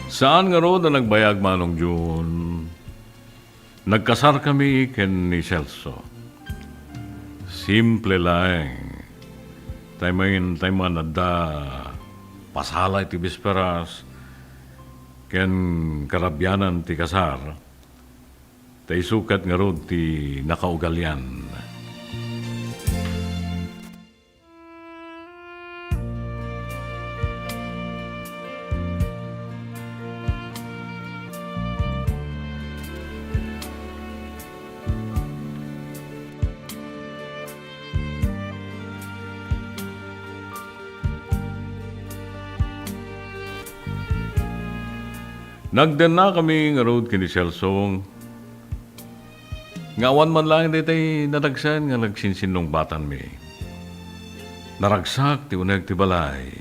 Saan ngarud a nagbayag, Manong Jun. Nagkasarkami ken ni Celso. Simple laeng. Tay man, tay man adda pasala iti bisperas ken karabianan ti kasar, ta isu ket ngarud ti nakaugalian. Nagdennakami ngarud ken ni Celso nga awan man laeng daytay nadagsen nga nagsinsinnungbatanmi. Naragsak ti uneg ti balay.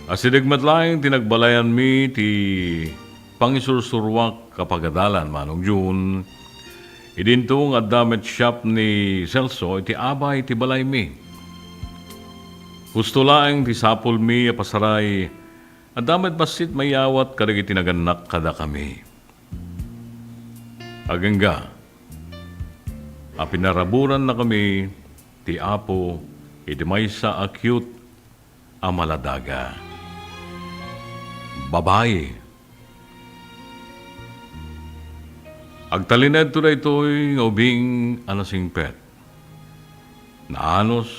Asideg met laeng ti nagbalayanmi ti pangisursuruak a pagadalan, Manong Jun. Idinto nga adda met shop ni Celso iti abay ti balaymi. Husto laeng ti sapulmi a pasaray, adda met bassit maiyawat kadagiti nagannak kadakami. Agingga a pinaraburannakami ti Apo iti maysa a cute a maladaga. Babai. Agtalinedto daytoy nga ubing a nasingpet, naanus,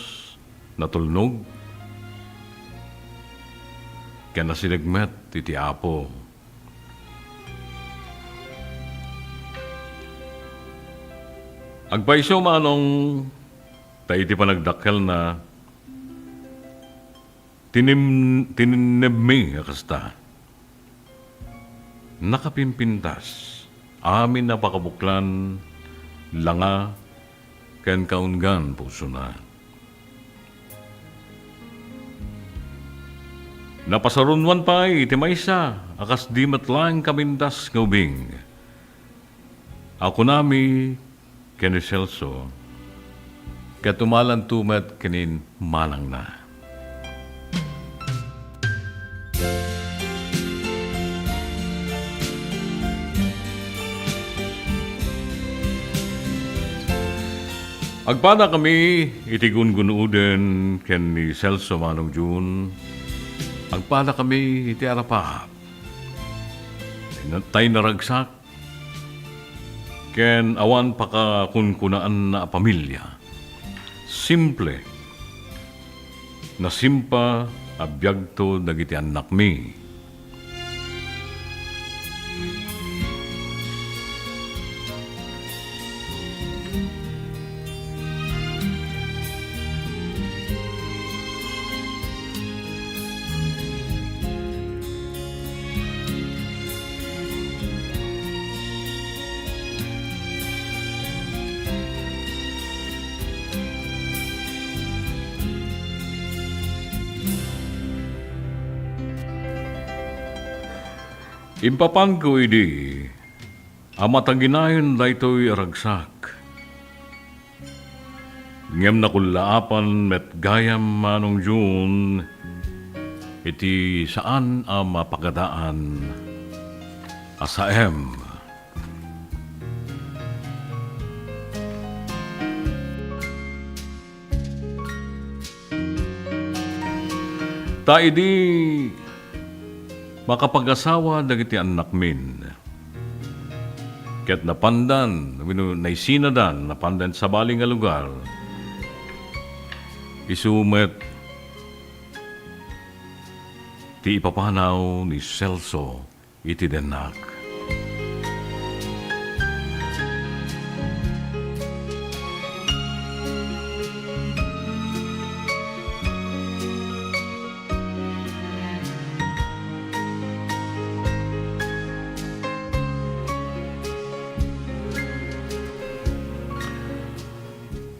natulnog, ken nasideg met iti Apo. Agpayso, Manong, ta iti panagdakkelna, tinim-, tininnebmi a kasta. Nakapimpintas, amin a pakabuklan, langa, ken kaunggan pusona. Napasarunoan pay iti maysa a kas di met laeng kapintas nga ubing a kunami ken ni Celso, ket umalanto met ken ni manangna. Agpadakami iti gungun-oden ken ni Celso, Manong Jun. Agpadakami iti arapaap. Tay naragsak ken awan pakakunkunaan a pamilia. Simple, nasimpa a biagto dagiti annakmi. Impapanko idi a mataginayon daytoy a ragsak. Ngem nakullaapan met gayam, Manong Jun, iti saan a mapagadaan a saem. Ta idi makapag-asawa dagiti annakmin, ket napandan, wenno naisinadan, napandan sabali nga lugar, isu met ti ipapanaw ni Celso iti dennak.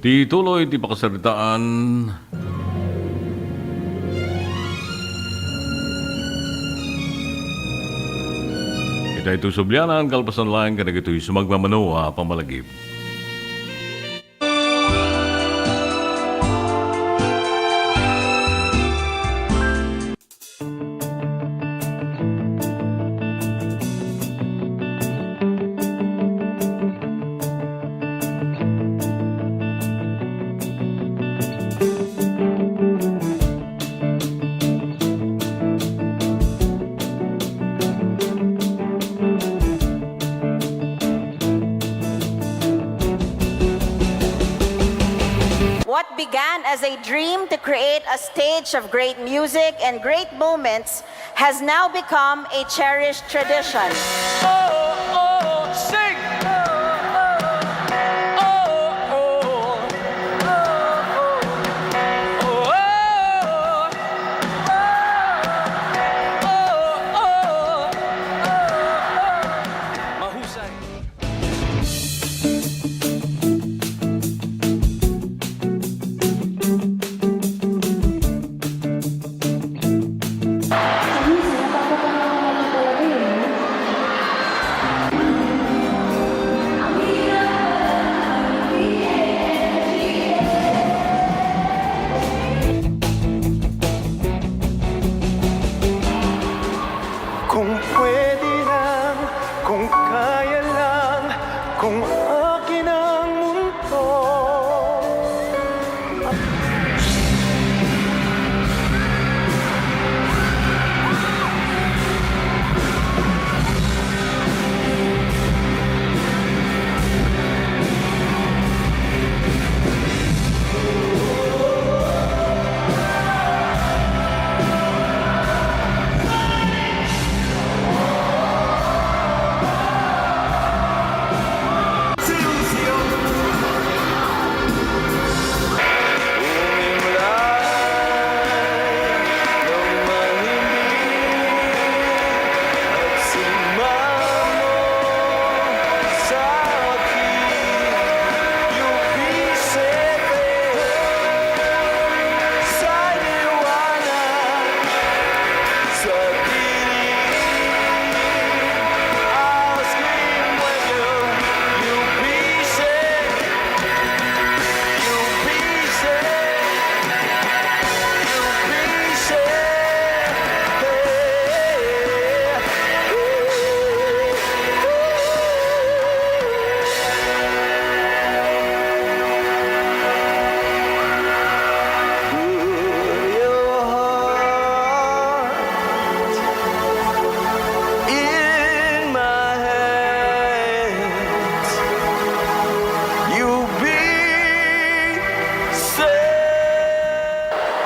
Ti tuloy ti pakasaritaan. Ita ito sublianan, kalpasan laeng kadagitoy sumagmamano a pamalagip. began as a dream to create a stage of great music and great moments has now become a cherished tradition. Oh, oh, sing! Oh, oh, oh, oh, oh, oh, oh. Mahusay. Kung pwede lang, kung kaya lang, kung akin ang mundo.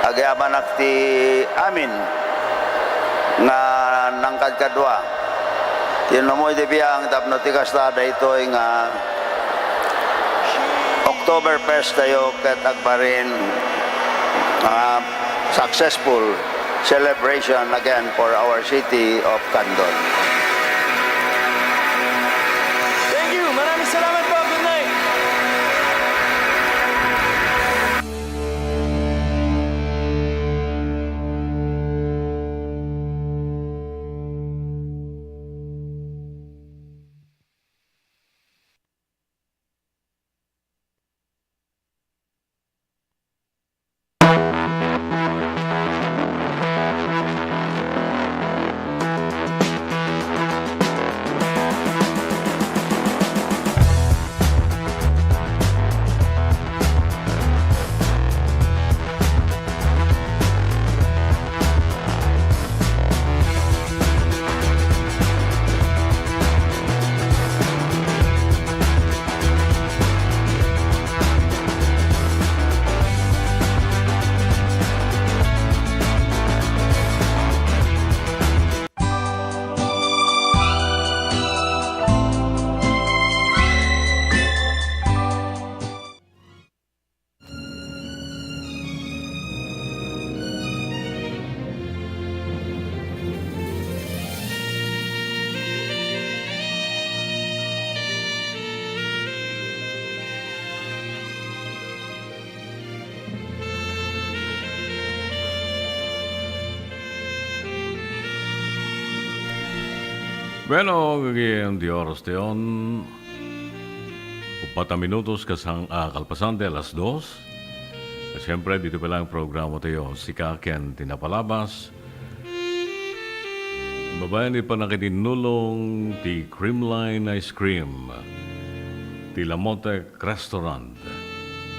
Agyamanak ti amin nga nangkadkadua ti inummoy ti biang tapno ti kasta daytoy nga Oktoberfest tayo ket agbalin nga successful celebration again for our city of Candon. Thank you. Maraming salamat po. Good night. Bueno, gagayem ti oras tayon. Uppat a minutos kas-, a kalpasan ti alas dos. Ket siempre, ditoy pay laeng programa tayo, Sika ken ti Napalabas. Babaen iti pannakitinnulong ti Creamline Ice Cream, ti Lamotek Restaurant,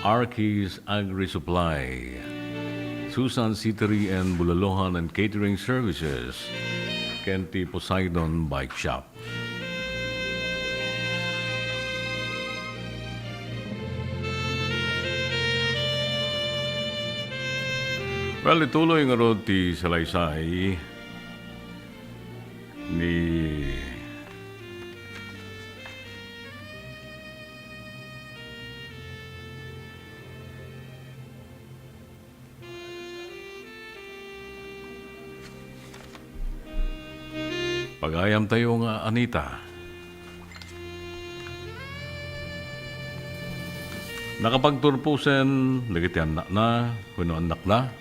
Arky's Agri Supply, Susan Eatery and Bulaluhan and Catering Services, ken ti Poseidon Bike Shop. Well, ituloy ngarud ti salaysay ni Pagayamtayo nga Anita. Nakapagturposen dagiti annakna wenno annakna,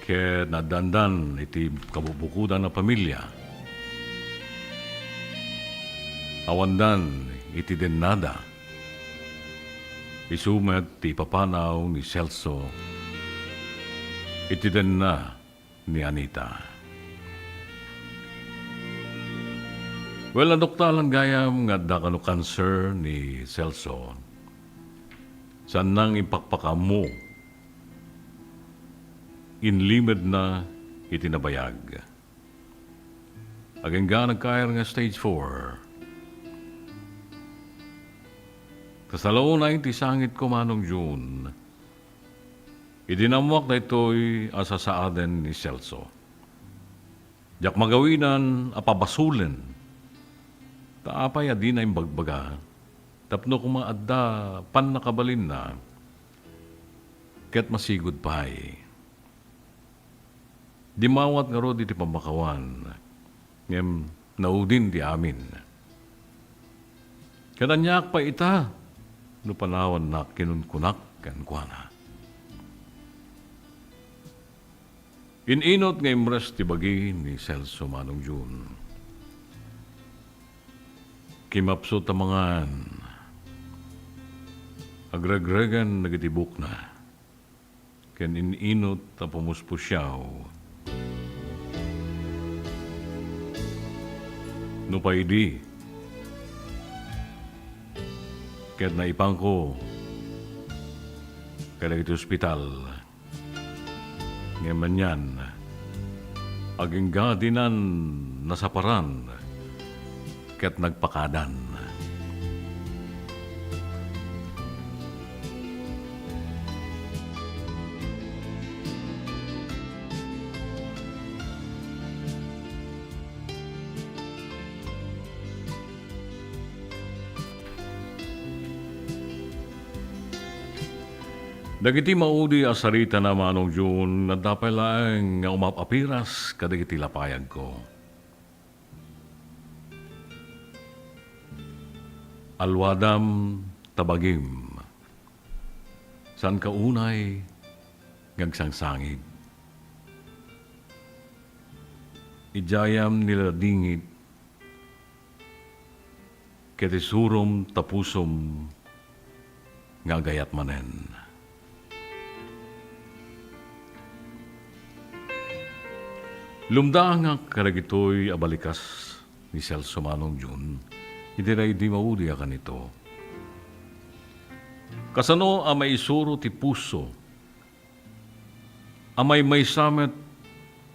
ket naaddaandan iti kabubukodan a pamilia. Awandan iti dennada. Isu met ti ipapanaw ni Celso iti denna ni Anita. Well, naduktalan gayam nga adda kano cancer ni Celso. Saannang impakpakaammo. Inlimedna iti nabayag. Agingga nagkayar nga stage four. Kasla unay ti sangitko, Manong Jun. Idi naammoak daytoy a sasaaden ni Celso, diak magawidan a pabasolen. Ta apay a dina imbagbaga tapno koma adda pannakabalinna ket masigud pay? Dimmawat ngarud iti pammakawan, ngem naudin ti amin. Ket aniaak pay ita no panawannak, kinunkunak kenkuana. In-inut nga imres ti bagi ni Celso, Manong Jun. Kimapsut a mangan. Agregregan dagiti bukna. Ken in-inut a pumuspusiaw. Nupay idi, ket naipanko kadagiti ospital. Ngem anian, agingga dinan nasaparan ket nagpakadan. Dagiti maudi a saritana, Manong Jun, adda pay laeng nga umap-apiras kadagiti lapayagko. Alwadam ta bagim. Saanka unay nga agsangsangit. Idiayam niladingit ket isurom ta pusom nga agayat manen. Lumdaangak kadagitoy a balikas ni Celso, Manong Jun, iti daydi maudi a kanito. Kasano a maisuro ti puso a maymaysa met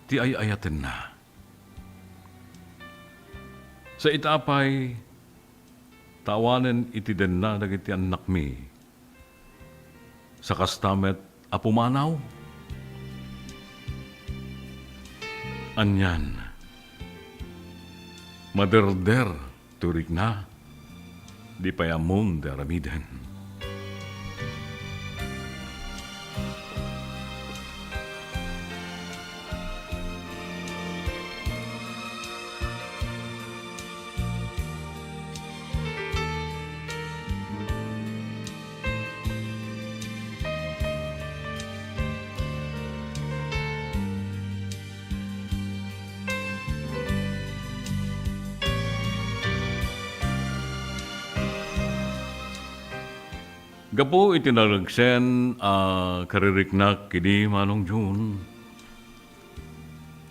ti ay-ayatenna? Sa ita pay, ta awanen iti denna dagiti annakmi. Sa kasta met a pumanaw? Anian, maderder ti rikna, di pay ammon ti aramiden. Gapu iti naragsen a kaririknak idi, Manong Jun,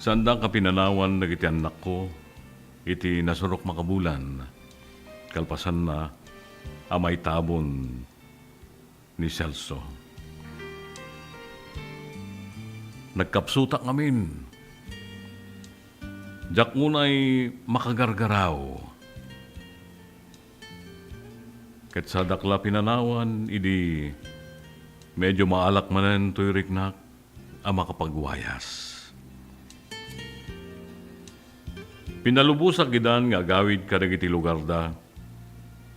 saandak a pinanawan dagiti annakko iti nasurok makabulan, kalpasanna a maitabon ni Celso. Nagkapsutak ngamin. Diak unay makagargaraw. Ket sadak la pinanawan idi medyo maalak manen toy riknak. a makapagwayas. Pinalubosak idan nga agawid kadagiti lugarda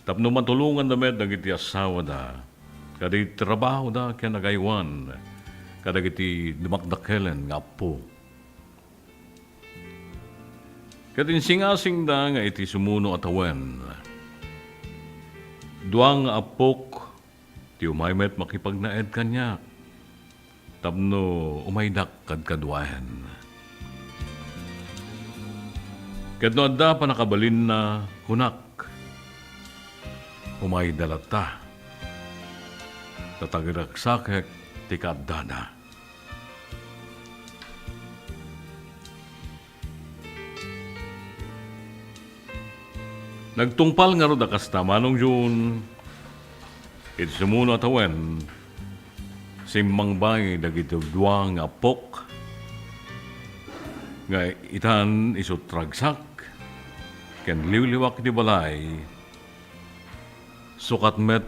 tapno matulonganda met dagiti assawada, kadagiti trabahoda ken agaywan kadagiti dumakdakelen nga appo. Ket insingasingda nga iti sumuno a tawen, dua nga appok ti umay met makipagnaed kaniak tapno umaydak kadkaduaen. Ket no adda pannakabalinna, kunak, umayda latta, ta tagiragsakek ti kaaddada. Nagtungpal ngarud a kasta, Manong Jun, iti sumuno a tawen, simmangbay dagiti dua nga appok nga itan isu ti ragsak ken liwliwak iti balay, sukat met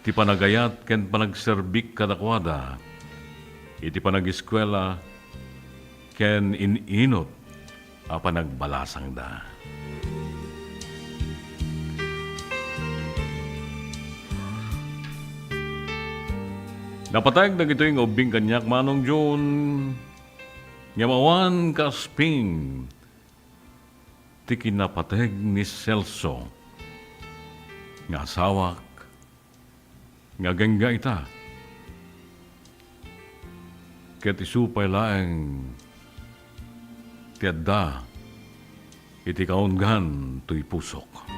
ti panagayat ken panagserbik kadakuada iti panageskuela ken in-inut a panagbalasangda. Napatayek dagitoy nga ubbing kaniak, Manong Jun, ngem awan kaasping ti kinapateg ni Celso nga asawak nga agingga ita. Ket isu pay laeng ti adda iti kaunggan toy pusok.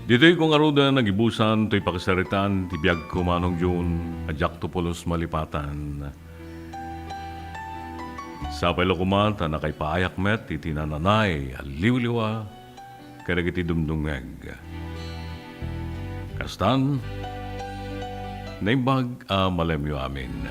Ditoy ko ngaruden nagibusan toy pakasaritaan ti biagko, Manong Jun, a diakto pulos malipatan. Sapay la koma ta nakaipaayak met iti nananay a liwliwa kadagiti dumdumngeg. Kastan, naimbag a malemyo amin.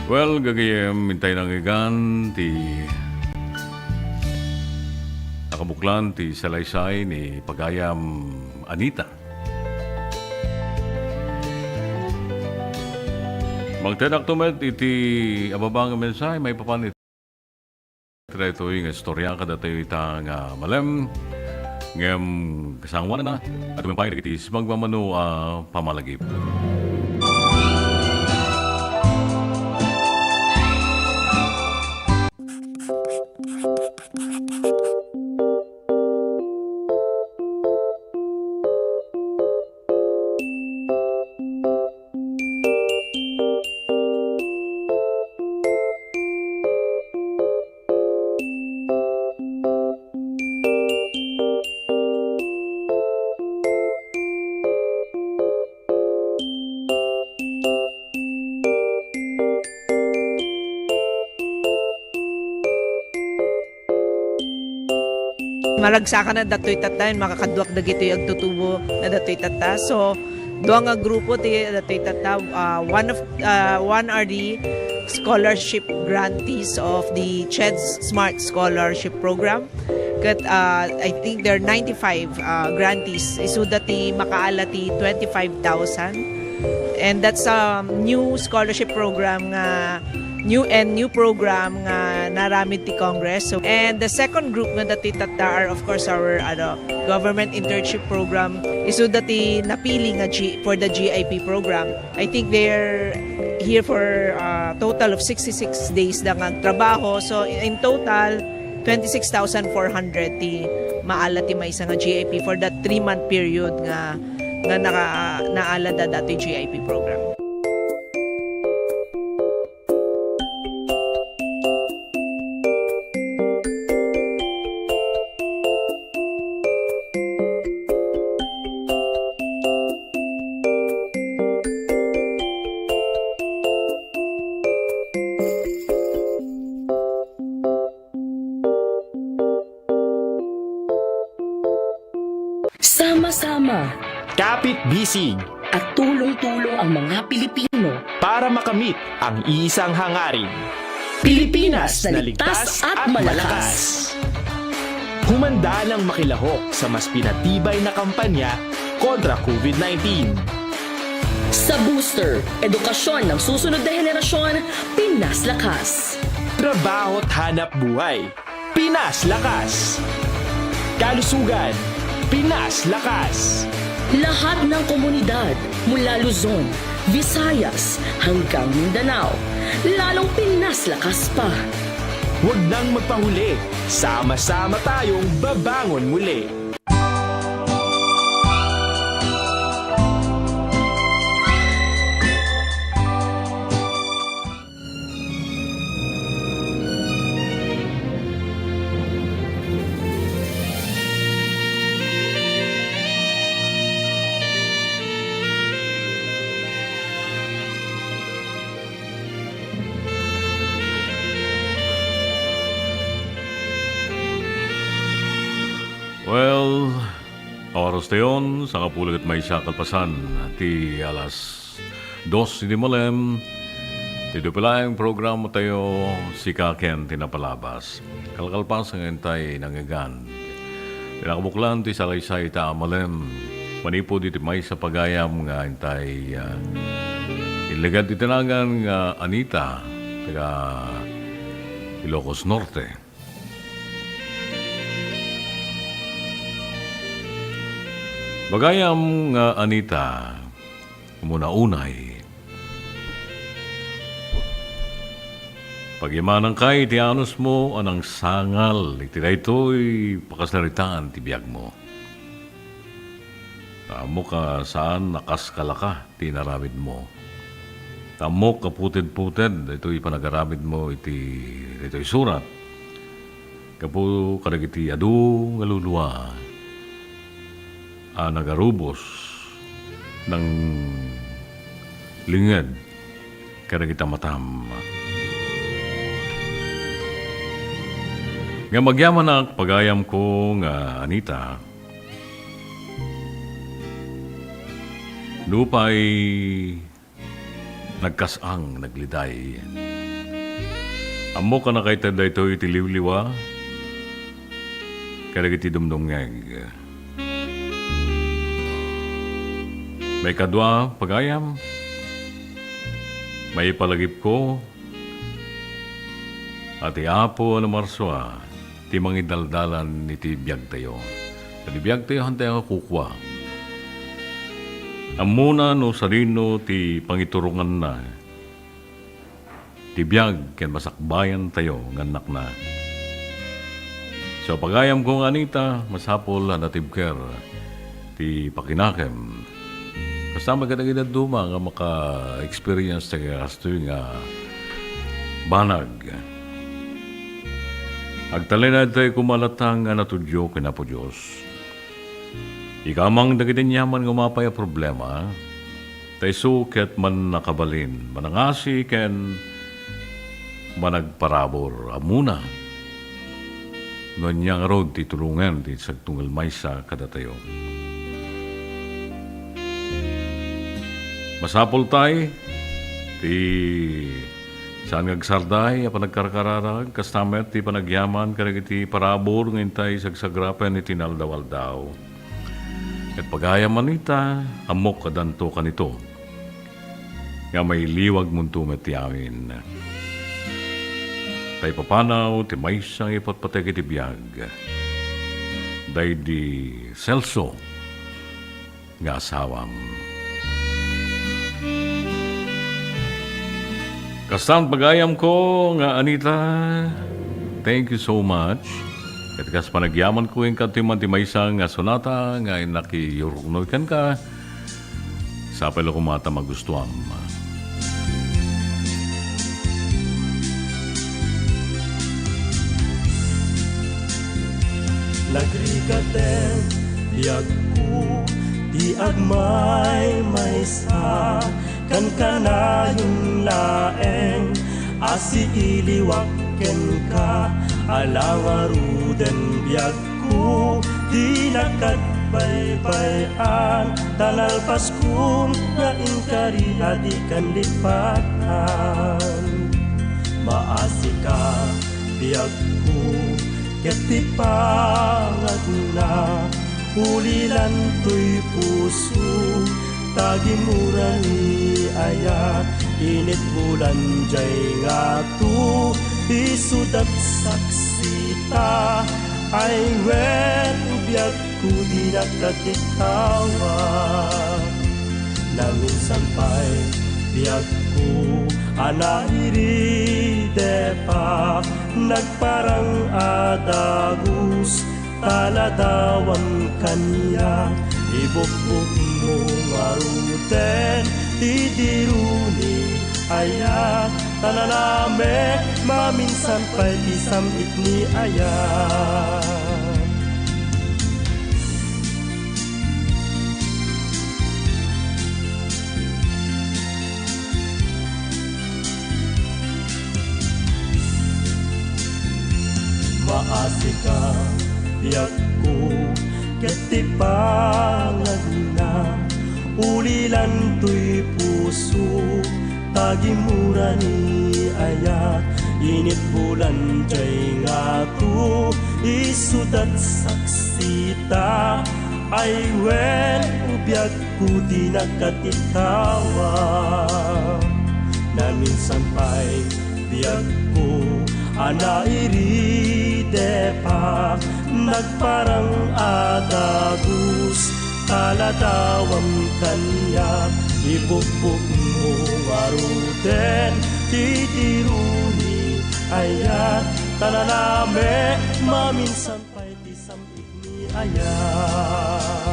Well, gagayyem, intay nangyigan ti nakabuklan ti salaysay ni Pagayam Anita. Mangtedakto met iti ababa nga mensahe maipapan iti daytoy nga istorya kadatayo ita nga malem ngem kasangoananna, agtutuloy pay dagiti sumagmamano a pamalagip. Maragsakan a datoy tatta, makakaduak dagitoy agtutubo na datoy tatta. So, dua nga grupo ti datoy tatta. Ah, one of, ah, one are the scholarship grantees of the CHED's Smart Scholarship Program. Ket, ah, I think there are ninety-five, ah, grantees. Isuda ti makaala ti twenty-five thousand. And that's a new scholarship program nga, new and new program nga naaramid ti Congress. So, and the second group nga dati tatta are, of course, our, ano, government internship program. Isu dati napili nga G-, for the G I P program. I think they're here for a total of sixty-six days da nga agtrabaho. So, in total, twenty-six thousand four hundred ti maala ti maysa nga G I P for that three-month period nga, nga naka-, naala da dati G I P program. Sama-sama. Kapit-bisig. At tulong-tulong ang mga Pilipino. Para makamit ang isang hangarin. Pilipinas na ligtas at malakas. Humanda ng makilahok sa mas pinatibay na kampanya kontra COVID nineteen. Sa booster, edukasyon ng susunod na henerasyon, Pinas Lakas. Trabaho't hanap buhay, Pinas Lakas. Kalusugan, Pinas Lakas. Lahat ng komunidad, mula Luzon, Visayas, hanggang Mindanao, lalong Pinas Lakas pa. Huwag nang magpahuli. Sama-sama tayong babangon muli. Well, oras tayon, sangapulo ket maysa kalpasan ti alas dos idi malem. Ti dupay laeng programa tayo, Sika ken ti Napalabas. Kalkalpasan nga intay nangngegan ti nakabuklan ti salaysay ta a malem. Manipud iti maysa pagayam nga intay, ah, inlegan ti tinagan nga Anita, taga Ilocos Norte. Bagayam nga Anita, umuna unay, pagyamanankay iti anusmo a nangsangal iti daytoy pakasaritaan ti biagmo. Ammok a saan a kas kalaka ti inaramidmo. Ammok a puted-puted daytoy panagaramidmo iti daytoy surat. Gapu kadagiti adu nga lulua a nagarubos, nanglinged kadagiti matam. Ngem agyamanak, pagayamko nga Anita, nupay nagkas-ang, nagliday. Ammok a nakaited daytoy iti liwliwa kadagiti dumdumngeg. Maikadua, pagayam, maipalagipko a ti Apo a namarsua ti mangidaldalan iti biagtayo. Iti biagtayo, haantayo nga kukua. Ammona no sadino ti pangituronganna ti biag ken masakbayantayo nga annakna. So, pagayamko nga Anita, masapul a natibker ti pakinakem. Kasta met kadagiti dadduma nga maka-experience ti kastoy nga banag. Agtalinaedtayo koma latta nga natudyo ken Apo Dios. Ikamang dagiti aniaman nga umapay a problema, ta isu ket mannakabalin, manangasi ken managparabur. Ammona no ania ngarud ti tulongen ti sagtunggal maysa kadatayo. Masapultay ti saan nga agsarday a panagkarkararag, kasta met ti panagyaman kadagiti parabur nga intay sagsagrapen iti inaldaw-aldaw. Ket pagayam Anita, ammok a danto kanito. nga mailiwagmonto met ti amin. Tay papanaw ti maysa nga ipatpateg iti biag. Daydi Celso nga asawam. Kastan pagayamko nga Anita, thank you so much. Ket kas panagyamanko, inka ti man ti maysa nga sonata nga nakiyuruknoy kenka. Sapay la koma ta magustuam. Nagrigat ti biagko ti agmaymaysa, kankanayon laeng a siiliwak kenka, ala ngaruden biag ko, dinak agbaybay-an, ta nalpasko nga inkari a dikan lipatan. Maasika, biagko, ket ti pangagna, ulilan toy puso, ta gimmura ni ayat, init bulan jay ngato, isudat saksita, ay wen, biagko, dinak agtittawa. Naminsan pay, biagko, a nairide pa, nagparang a dagus, ta ladawam kaniak, ibukbokmo ngaruden ti diru ni ayat, ta nalamek maminsan pay ti sam-it ni ayat. Maasika, biagko, ket ti pangagna, ulilan toy puso, ta gimmura ni ayat, init bulan jay ngato, isudat saksita, ay wen, biag ko dinak agtittawa. Naminsan pay, biagko, a nairide pa, nagparang a dagus, ta ladawam kaniak, ibukbokmo ngaruden ti diru ni ayat, ta nalamek maminsan pay ti sam-it ni ayat.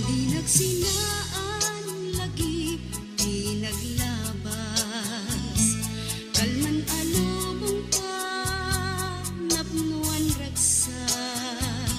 Di nagsinaan lagi, di naglabas. Kalman a lubong ta, napnoan ragsak.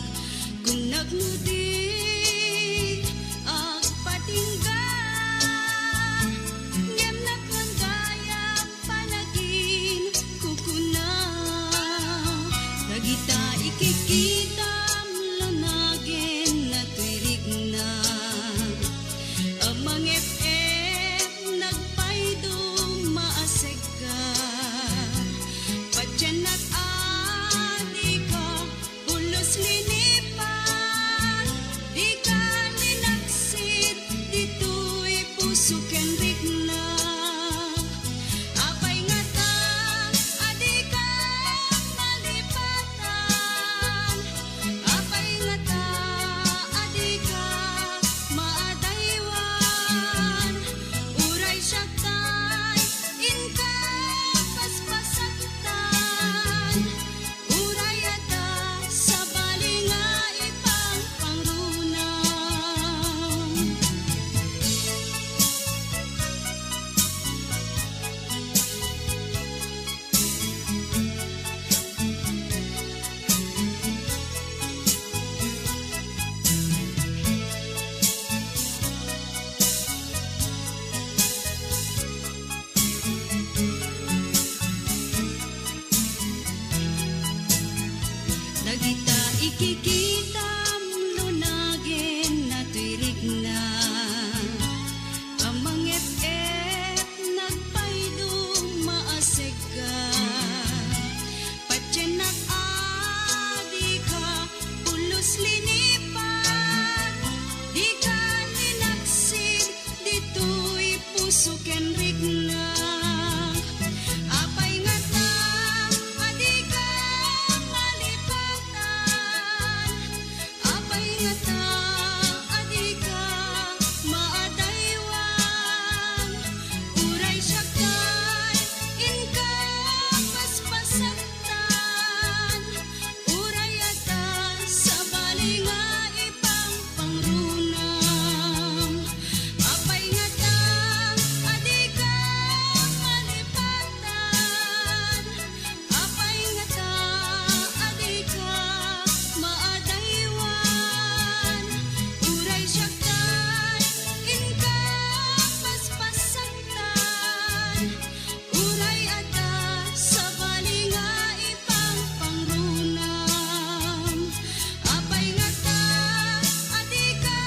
Rikna, apay ngata a dika malipatan? Apay ngata a dika maadaywan? Uray siak tay inka paspasaktan. Uray adda sabali nga ipangpangrunam. Apay ngata a dika malipatan? Apay ngata a dika maadaywan? Uray siak tay inka paspasaktan. Uray adda sabali nga ipangpangrunam. Apay ngata a dika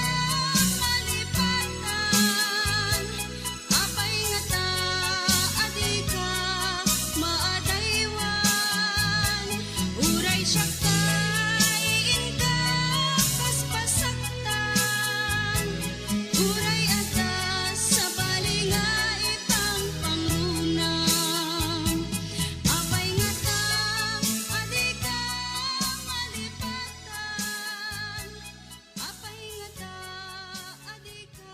malipatan? Apay ngata a dika maadaywan? Uray siak tay inka paspasaktan. Uray adda sabali nga ipangpangrunam. Apay ngata a dika malipatan? Apay ngata a dika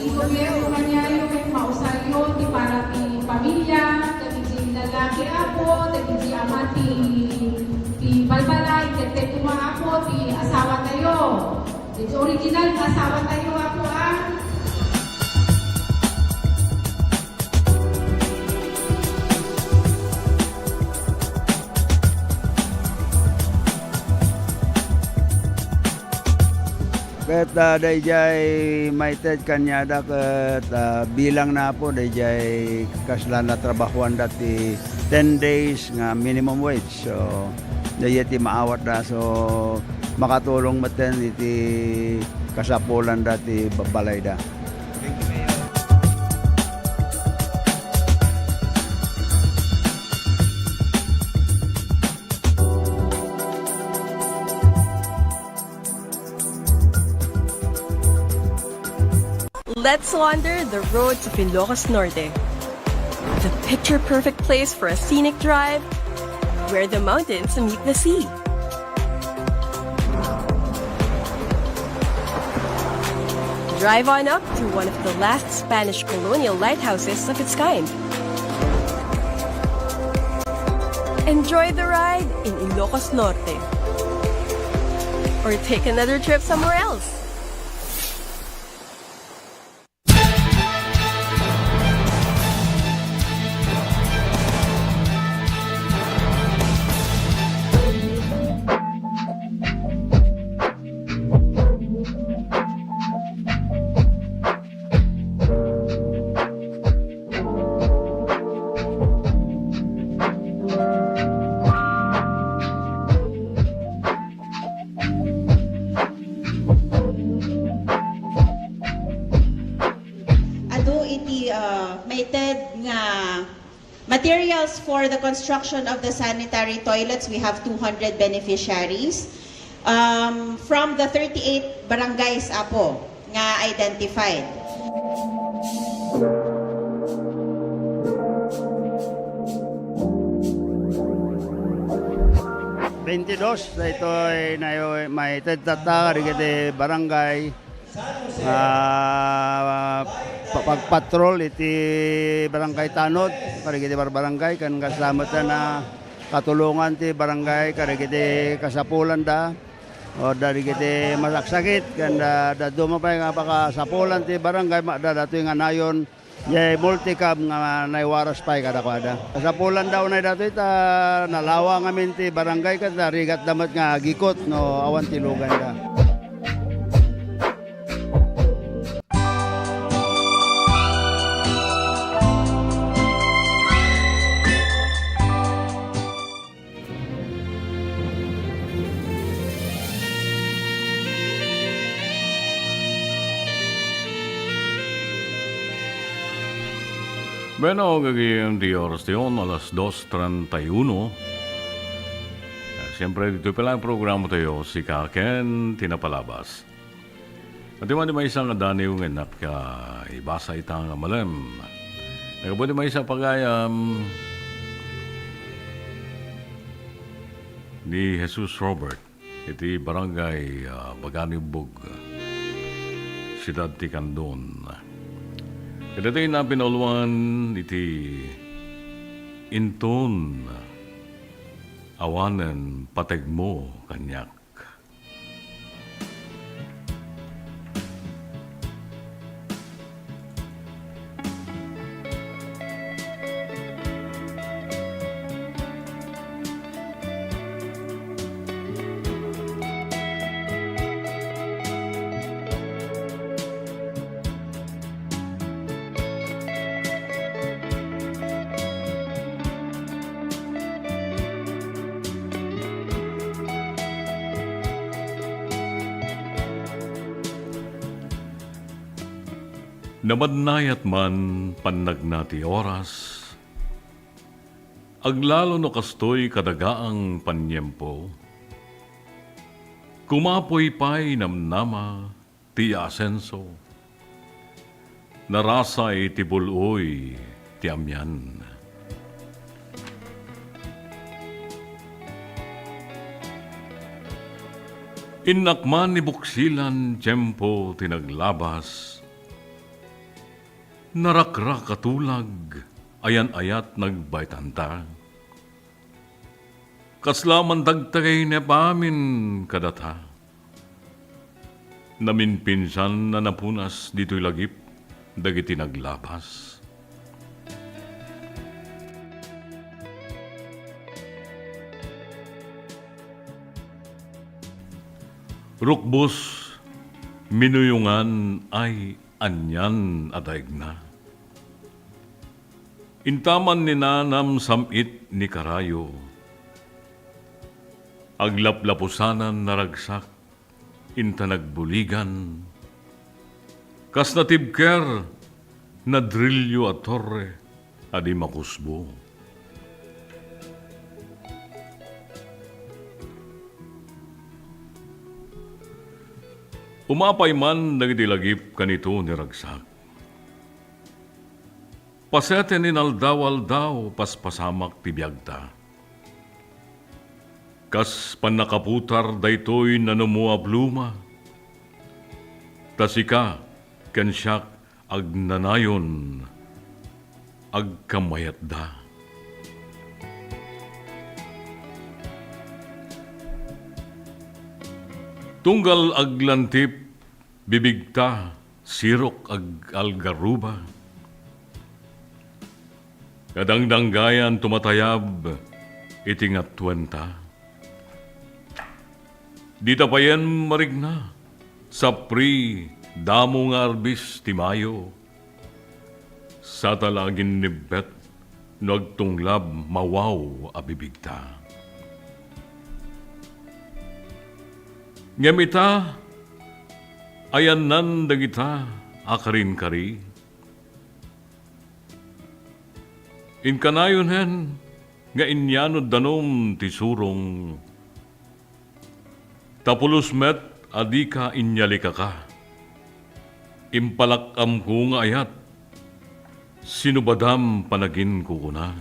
Ti gobyerno kaniayo ket mausayo ti para ti pamilia, dagiti lalaki, Apo, dagiti ama ti, ti balbalay, ket koma, Apo, ti asawatayo. Iti original nga asawatayo, Apo, a. Ket, ah, daydiay maited kaniada ket, ah, bilangna, Apo, daydiay kasla natrabahoanda ti ten days nga minimum wage. So, daydiay ti maawatda. So, makatulong metten iti kasapulanda ti ba-, balayda. Let's wander the roads of Ilocos Norte, the picture-perfect place for a scenic drive where the mountains meet the sea. Drive on up to one of the last Spanish colonial lighthouses of its kind. Enjoy the ride in Ilocos Norte. Or take another trip somewhere else. Materials for the construction of the sanitary toilets, we have two hundred beneficiaries. Um, from the thirty-eight barangays, Apo, nga identified. Twenty-dos, daytoy nayo-, maited tatta kadagiti barangay, ah, pa-, pagpatrol iti Barangay Tanod, kadagiti barbarangay, ken kasla met a katulongan ti barangay, kadagiti kasapulanda, o kadagiti masaksakit, ken, ah, dadduma pay nga pakasapulan ti barangay, ma-, da-, datoy nga nayon, Jay multicab nga naiwaras pay kadakuada. Kasapulan daw na datoy ta nalawa ngamin ti barangay ket narigatda met nga agikot no awan ti luganda. Bueno, gagayem ti oras tayon, alas dos treinta y uno. Ah, siyempre, dito pala ang programa tayo, Sika ken ti Napalabas. Iti man ti maysa nga daniw nga innak nga ibasa ita nga malem. Naggapu ti maysa pagayam ni Jesus Robert iti barangay, ah, Baganiubbog, Siudad ti Candon. Kadatoy nga pinauluan iti inton awanen pategmo kaniak. Namadnayat man pannagna ti oras, aglalo no kastoy kadagaang paniempo, kumapoy pay namnama ti asenso. Narasay ti bul-oy ti amian. Innak man ni buksilan tiempo ti naglabas. Narakrak a tulag, ayan-ayat nagbaytanta. Kasla man dagtagay ni amin kadata. Naminpinsan a napunas ditoy lagip dagiti naglabas. Rukbos, minuyongan ay anian a daigna. Intaman ni nanam sam-it ni karayo. Aglaplapusanan naragsak, inta nagbuligan. Kas natibker, nadrillo a torre a di makusbo. Umapay man dagiti lagip kanito ni ragsak. Paseten inaldaw-aldaw, paspasamak ti biagta. Kas pannakaputar daytoy nanumo a bluma, ta sika ken siak agnanayon, agkamayatda. Tunggal aglantip bibigta, sirok ag-, algaruba. Kadangdanggayan tumatayab iti ngatuenta. Dita payen marigna, sapri, damo nga arbis ti Mayo. Sata la aginnibbet no agtunglab mawaw a bibigta. Ngem ita, ayannan dagita a karinkari. Inkanayonen nga inyanud danum ti surong, ta pulos met a dika inyalikaka. Impalak-amko nga ayat, sinubadam panaginkukuna.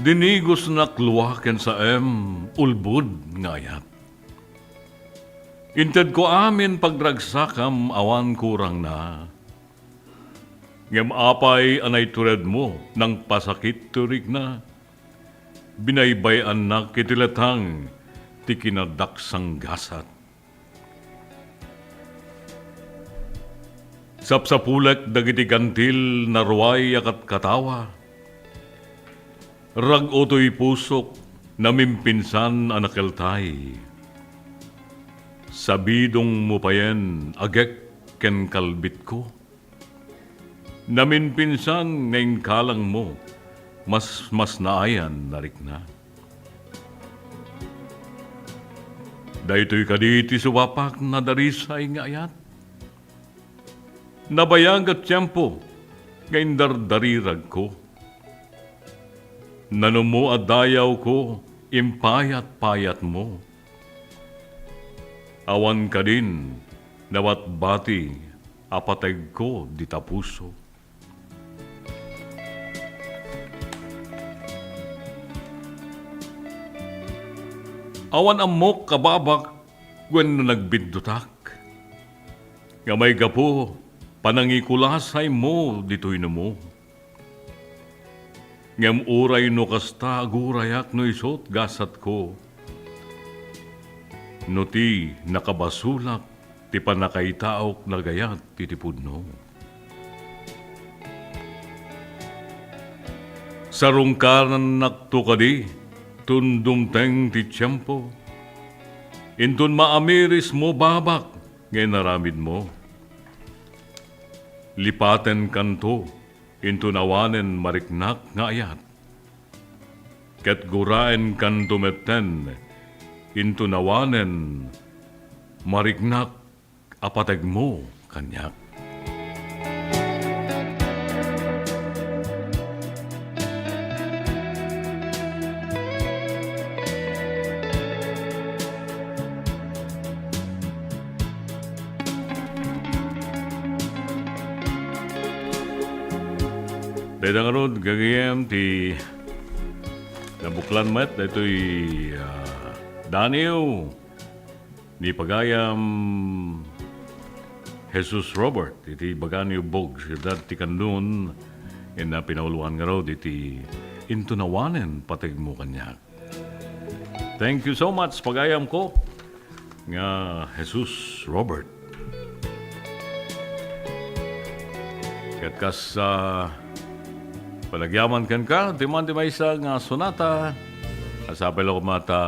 Dinigosnak lua ken saem, ulbod nga ayat. Intedko amin pagragsakam awan kurangna. Ngem apay a naituredmo, nangpasakit ti rikna? Binaybay-annak iti letang ti kinadaksanggasat. Sapsapulek dagiti gantil naruay a katkatawa. Rag-o toy pusok, namimpinsan a nakeltay. Sabidongmo payen, agek ken kalbitko. Namimpinsan nga inkalangmo, mas, mas naayan narikna. Daytoy kadi ti subapak nadarisay nga ayat? Nabayag a tiempo nga indardariragko. Nanumo a dayawko, impayat-payatmo. Awan kadin, nabatbati a pategko dita puso. Awan ammok a babak wenno nagbiddutak. Nga maigapu, panangikulasaymo ditoy numo. Ngem uray no kasta, agurayak no isut' gasatko. No ti nakabasolak ti pannakaitaok nagayat iti pudno. Sarungkarannakto kadi, ton dumteng ti tiempo. Inton maamirismo babak nga inaramidmo. Lipatenkanto, inton awanen mariknak nga ayat. Ket guraenkanto metten, inton awanen mariknak a pategmo kaniak. Dayta ngarud, gagayem, ti nabuklan met daytoy, ah, daniw ni pagayam Jesus Robert, iti Baganio Bog, Siudad ti Candon, inna pinauloan ngarud iti Inton awanen pategmo kaniak. Thank you so much, pagayamko nga Jesus Robert. Ket kas, ah, panagyaman kenka, diman ti maysa nga sonata, a sapay la koma ta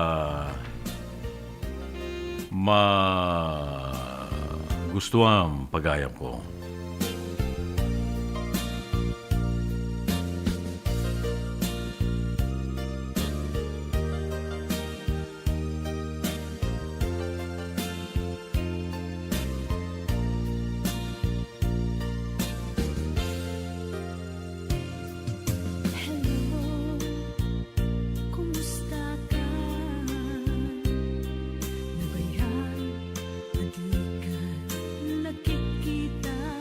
magustuam, pagayamko. Hello, kumusta ka? Nabayan, adlikan, nakikita.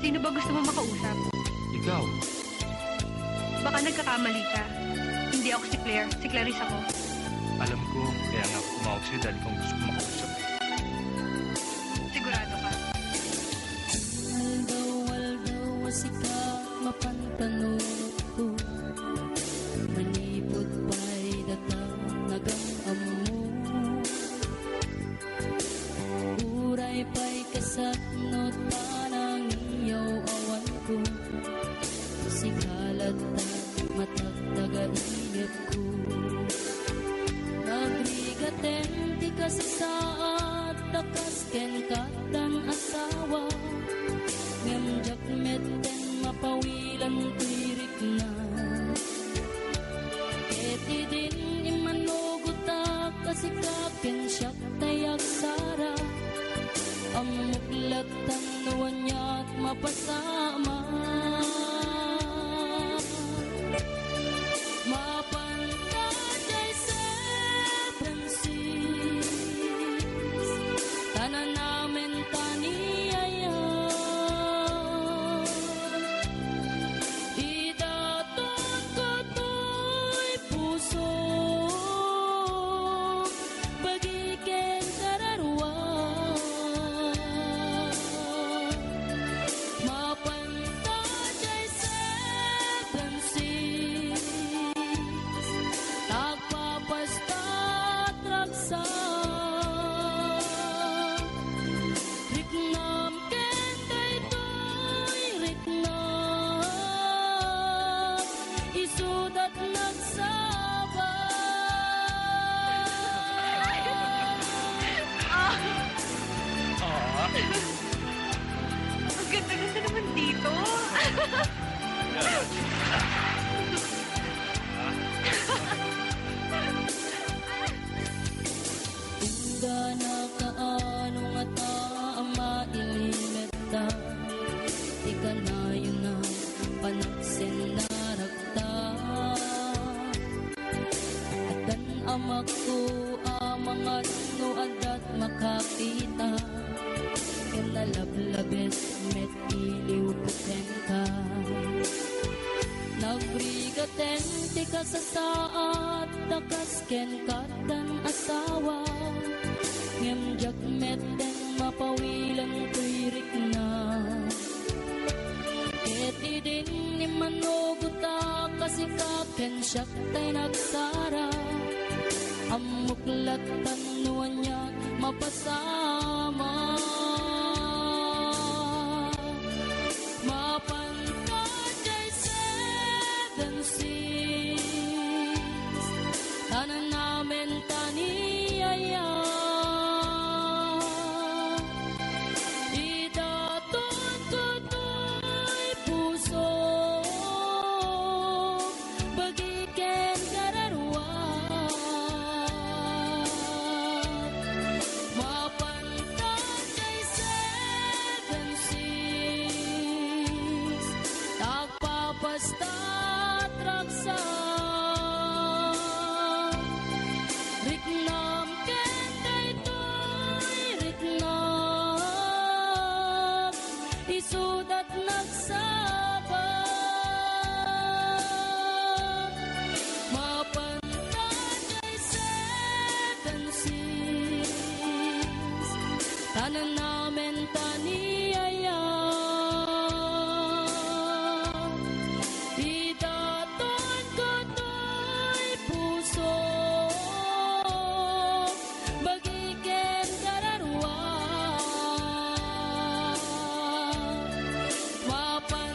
Sino ba gusto mo makausap? Ikaw. Baka nagkakamali ka. Hindi ako si Claire. Si Clarice ako. Alam ko, kaya nga ako tumawag sa'yo dahil kung gusto ko makausap. Sigurado ka? Aldaw-aldaw a sika mapanpanunotko, manipud pay data nagam-ammo. Uray pay kasano ta nangiyaw-awanko, sika latta matagtagainetko. Nagrigaten ti kasasaad ta kas ken katdan asawa, ngem diak metten mapawilan ti rikna. Ket idin immanugotak a sika ken siak tay agsara, ammok lattan no aniat mapasamak. Mapan ta jay seven seas, ta nanamen ta ni aya. Idatonko toy puso, bagi ken kararua. Mapan ta jay seven seas, ta agpapastat ragsak. Riknam ken daytoy riknam, isudat nagsaba. Ah! Ang ganda-ganda naman dito. Inggana kaano ngata a mailimetta ti kanayon a panagsennarakta. Addan amakko a mangan no addat makakita, ken nalablabes met iliwko kenka. Nagrigaten ti kasasaad ta kas ken katdan asawa, ngem diak metten mapawilan toy rikna. Ket idin immanugotak a sika ken siak tay nagsara, ammok lattan no ania mapasamak. Mapan ta jay seven seas, ta nanamen ta ni aya. Idatonko toy puso, bagi ken kararua. Mapan ta jay seven seas, ta agpapastat ragsak. Riknam ken daytoy riknam, isudat nagsaba. Mapan ta jay seven seas, ta nanamen ta ni aya. Idatonko toy puso, bagi ken kararua. Mapan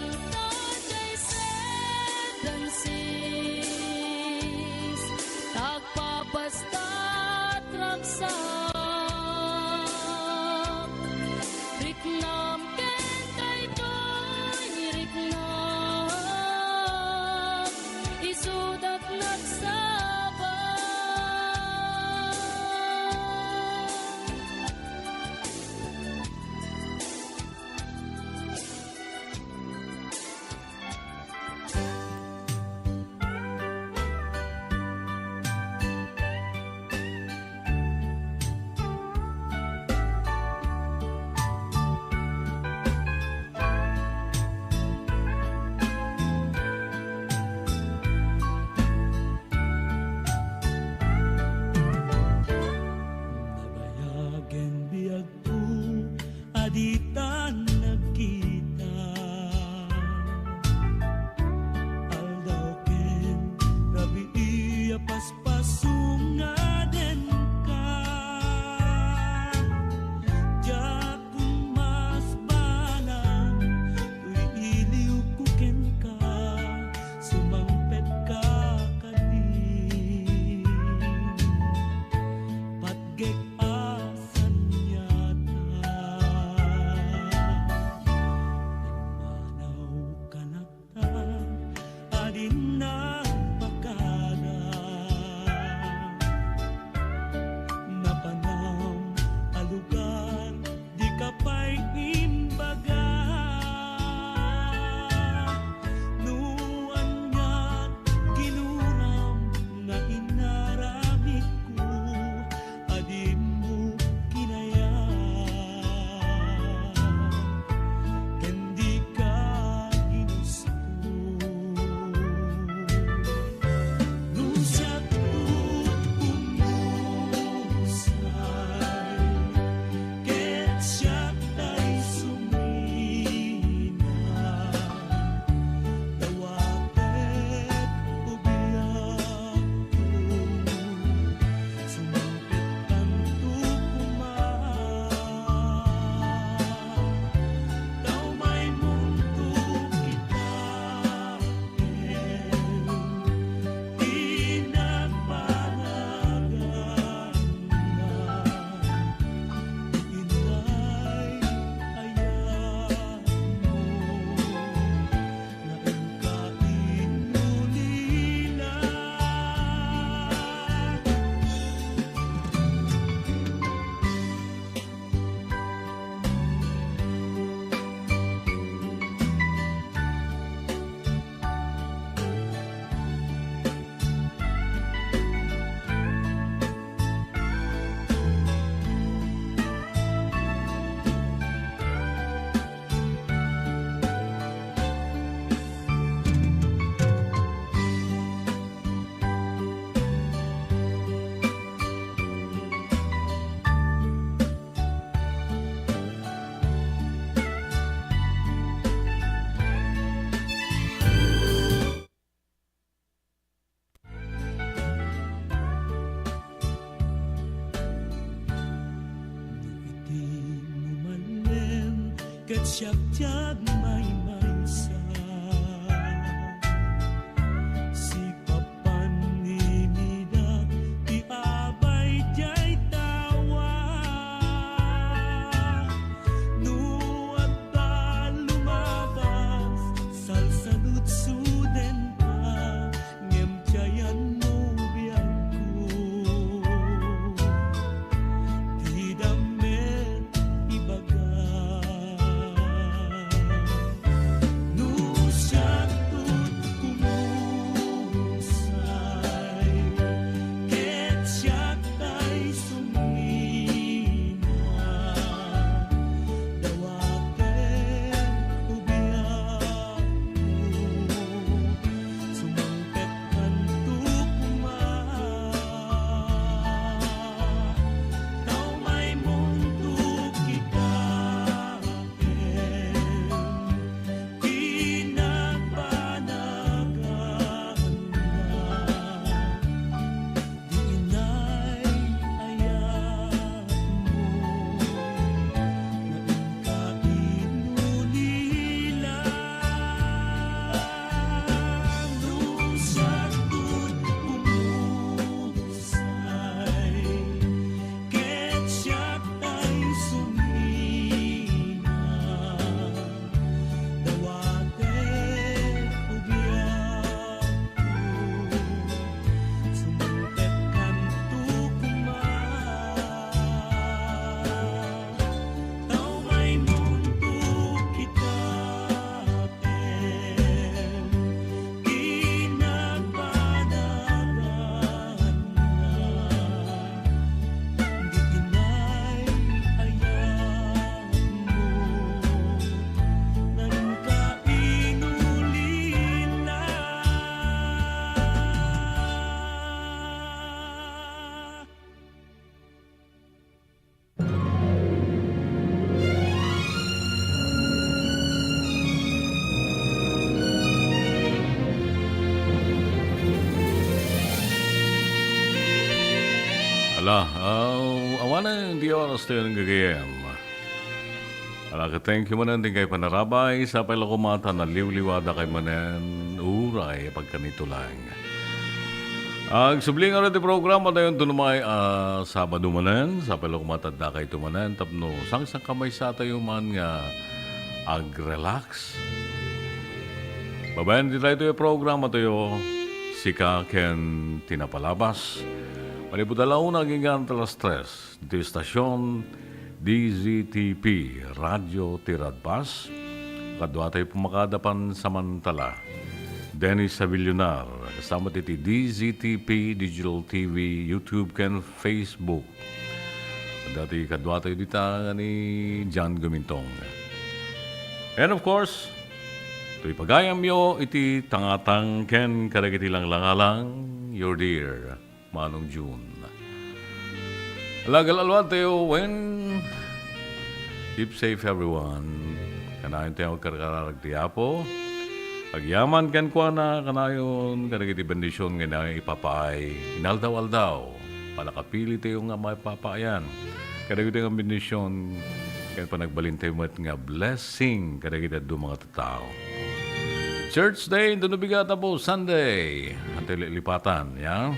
Siak ti agmaymaysa. Sipapan ni Mida ti abay diay tawa. No adda lumabas, salsaludsoden pa. Ngem diayan no biagko, dida met ibaga. No siak ti kumusay, ket siak tay sumina, dawatek ti biagko. Sumangpet kanto koma, ta umaymonto kita, ken kinabanaganna. Di inay ayatmo, nga inka inulila. No siak ti kumusay, ket siak tay sumina, dawatek ti biagko. Sumangpet kanto koma, ta umaymonto kita, ken kinabanaganna. Di inay ayatmo, nga inka inulila. Ala, aw, awanen ti oras tayo nga gagayem. Ala, ket thank you manen ti inkay panarabay. Sapay la koma ta naliwliwadakay manen, uray pagkanito lang. Agsubli ngarud ti programa tayo, ito namay, ah, Sabado manen. Sapay la koma ta addakayto manen tapno sangsangkamaysa tayo man nga ag-relax. Babaen ti daytoy a programa tayo, Sika ken ti Napalabas. Manipud ala una agingga ta alas tres, ditoy estasion D Z T P, Radyo ti Radbas. Kadua tayo pumakaada pansamantala. Dennis Savillonar, kasama ti D Z T P Digital T V, YouTube ken Facebook. Dati kadua tayo dita ni John Gumintong. And of course, toy pagayamyo iti tangatang ken kadagiti langlangalang, your dear Manong June. Lagal alwad tayo, when keep safe everyone. Kanayon tayo agkarkararag ti Apo. Agyaman kenkuana, kanayon kadagiti bendision nga na ipapaay inaldaw-aldaw. Panakapili tayo nga maipapaayan kadagiti nga bendision, ken panagbalin tayo met nga blessing kadagiti adu nga tattao. Church Day, inton no bigat, Apo, Sunday. Anto lilipatan, ya?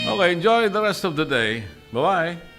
Okay, enjoy the rest of the day. Bye-bye.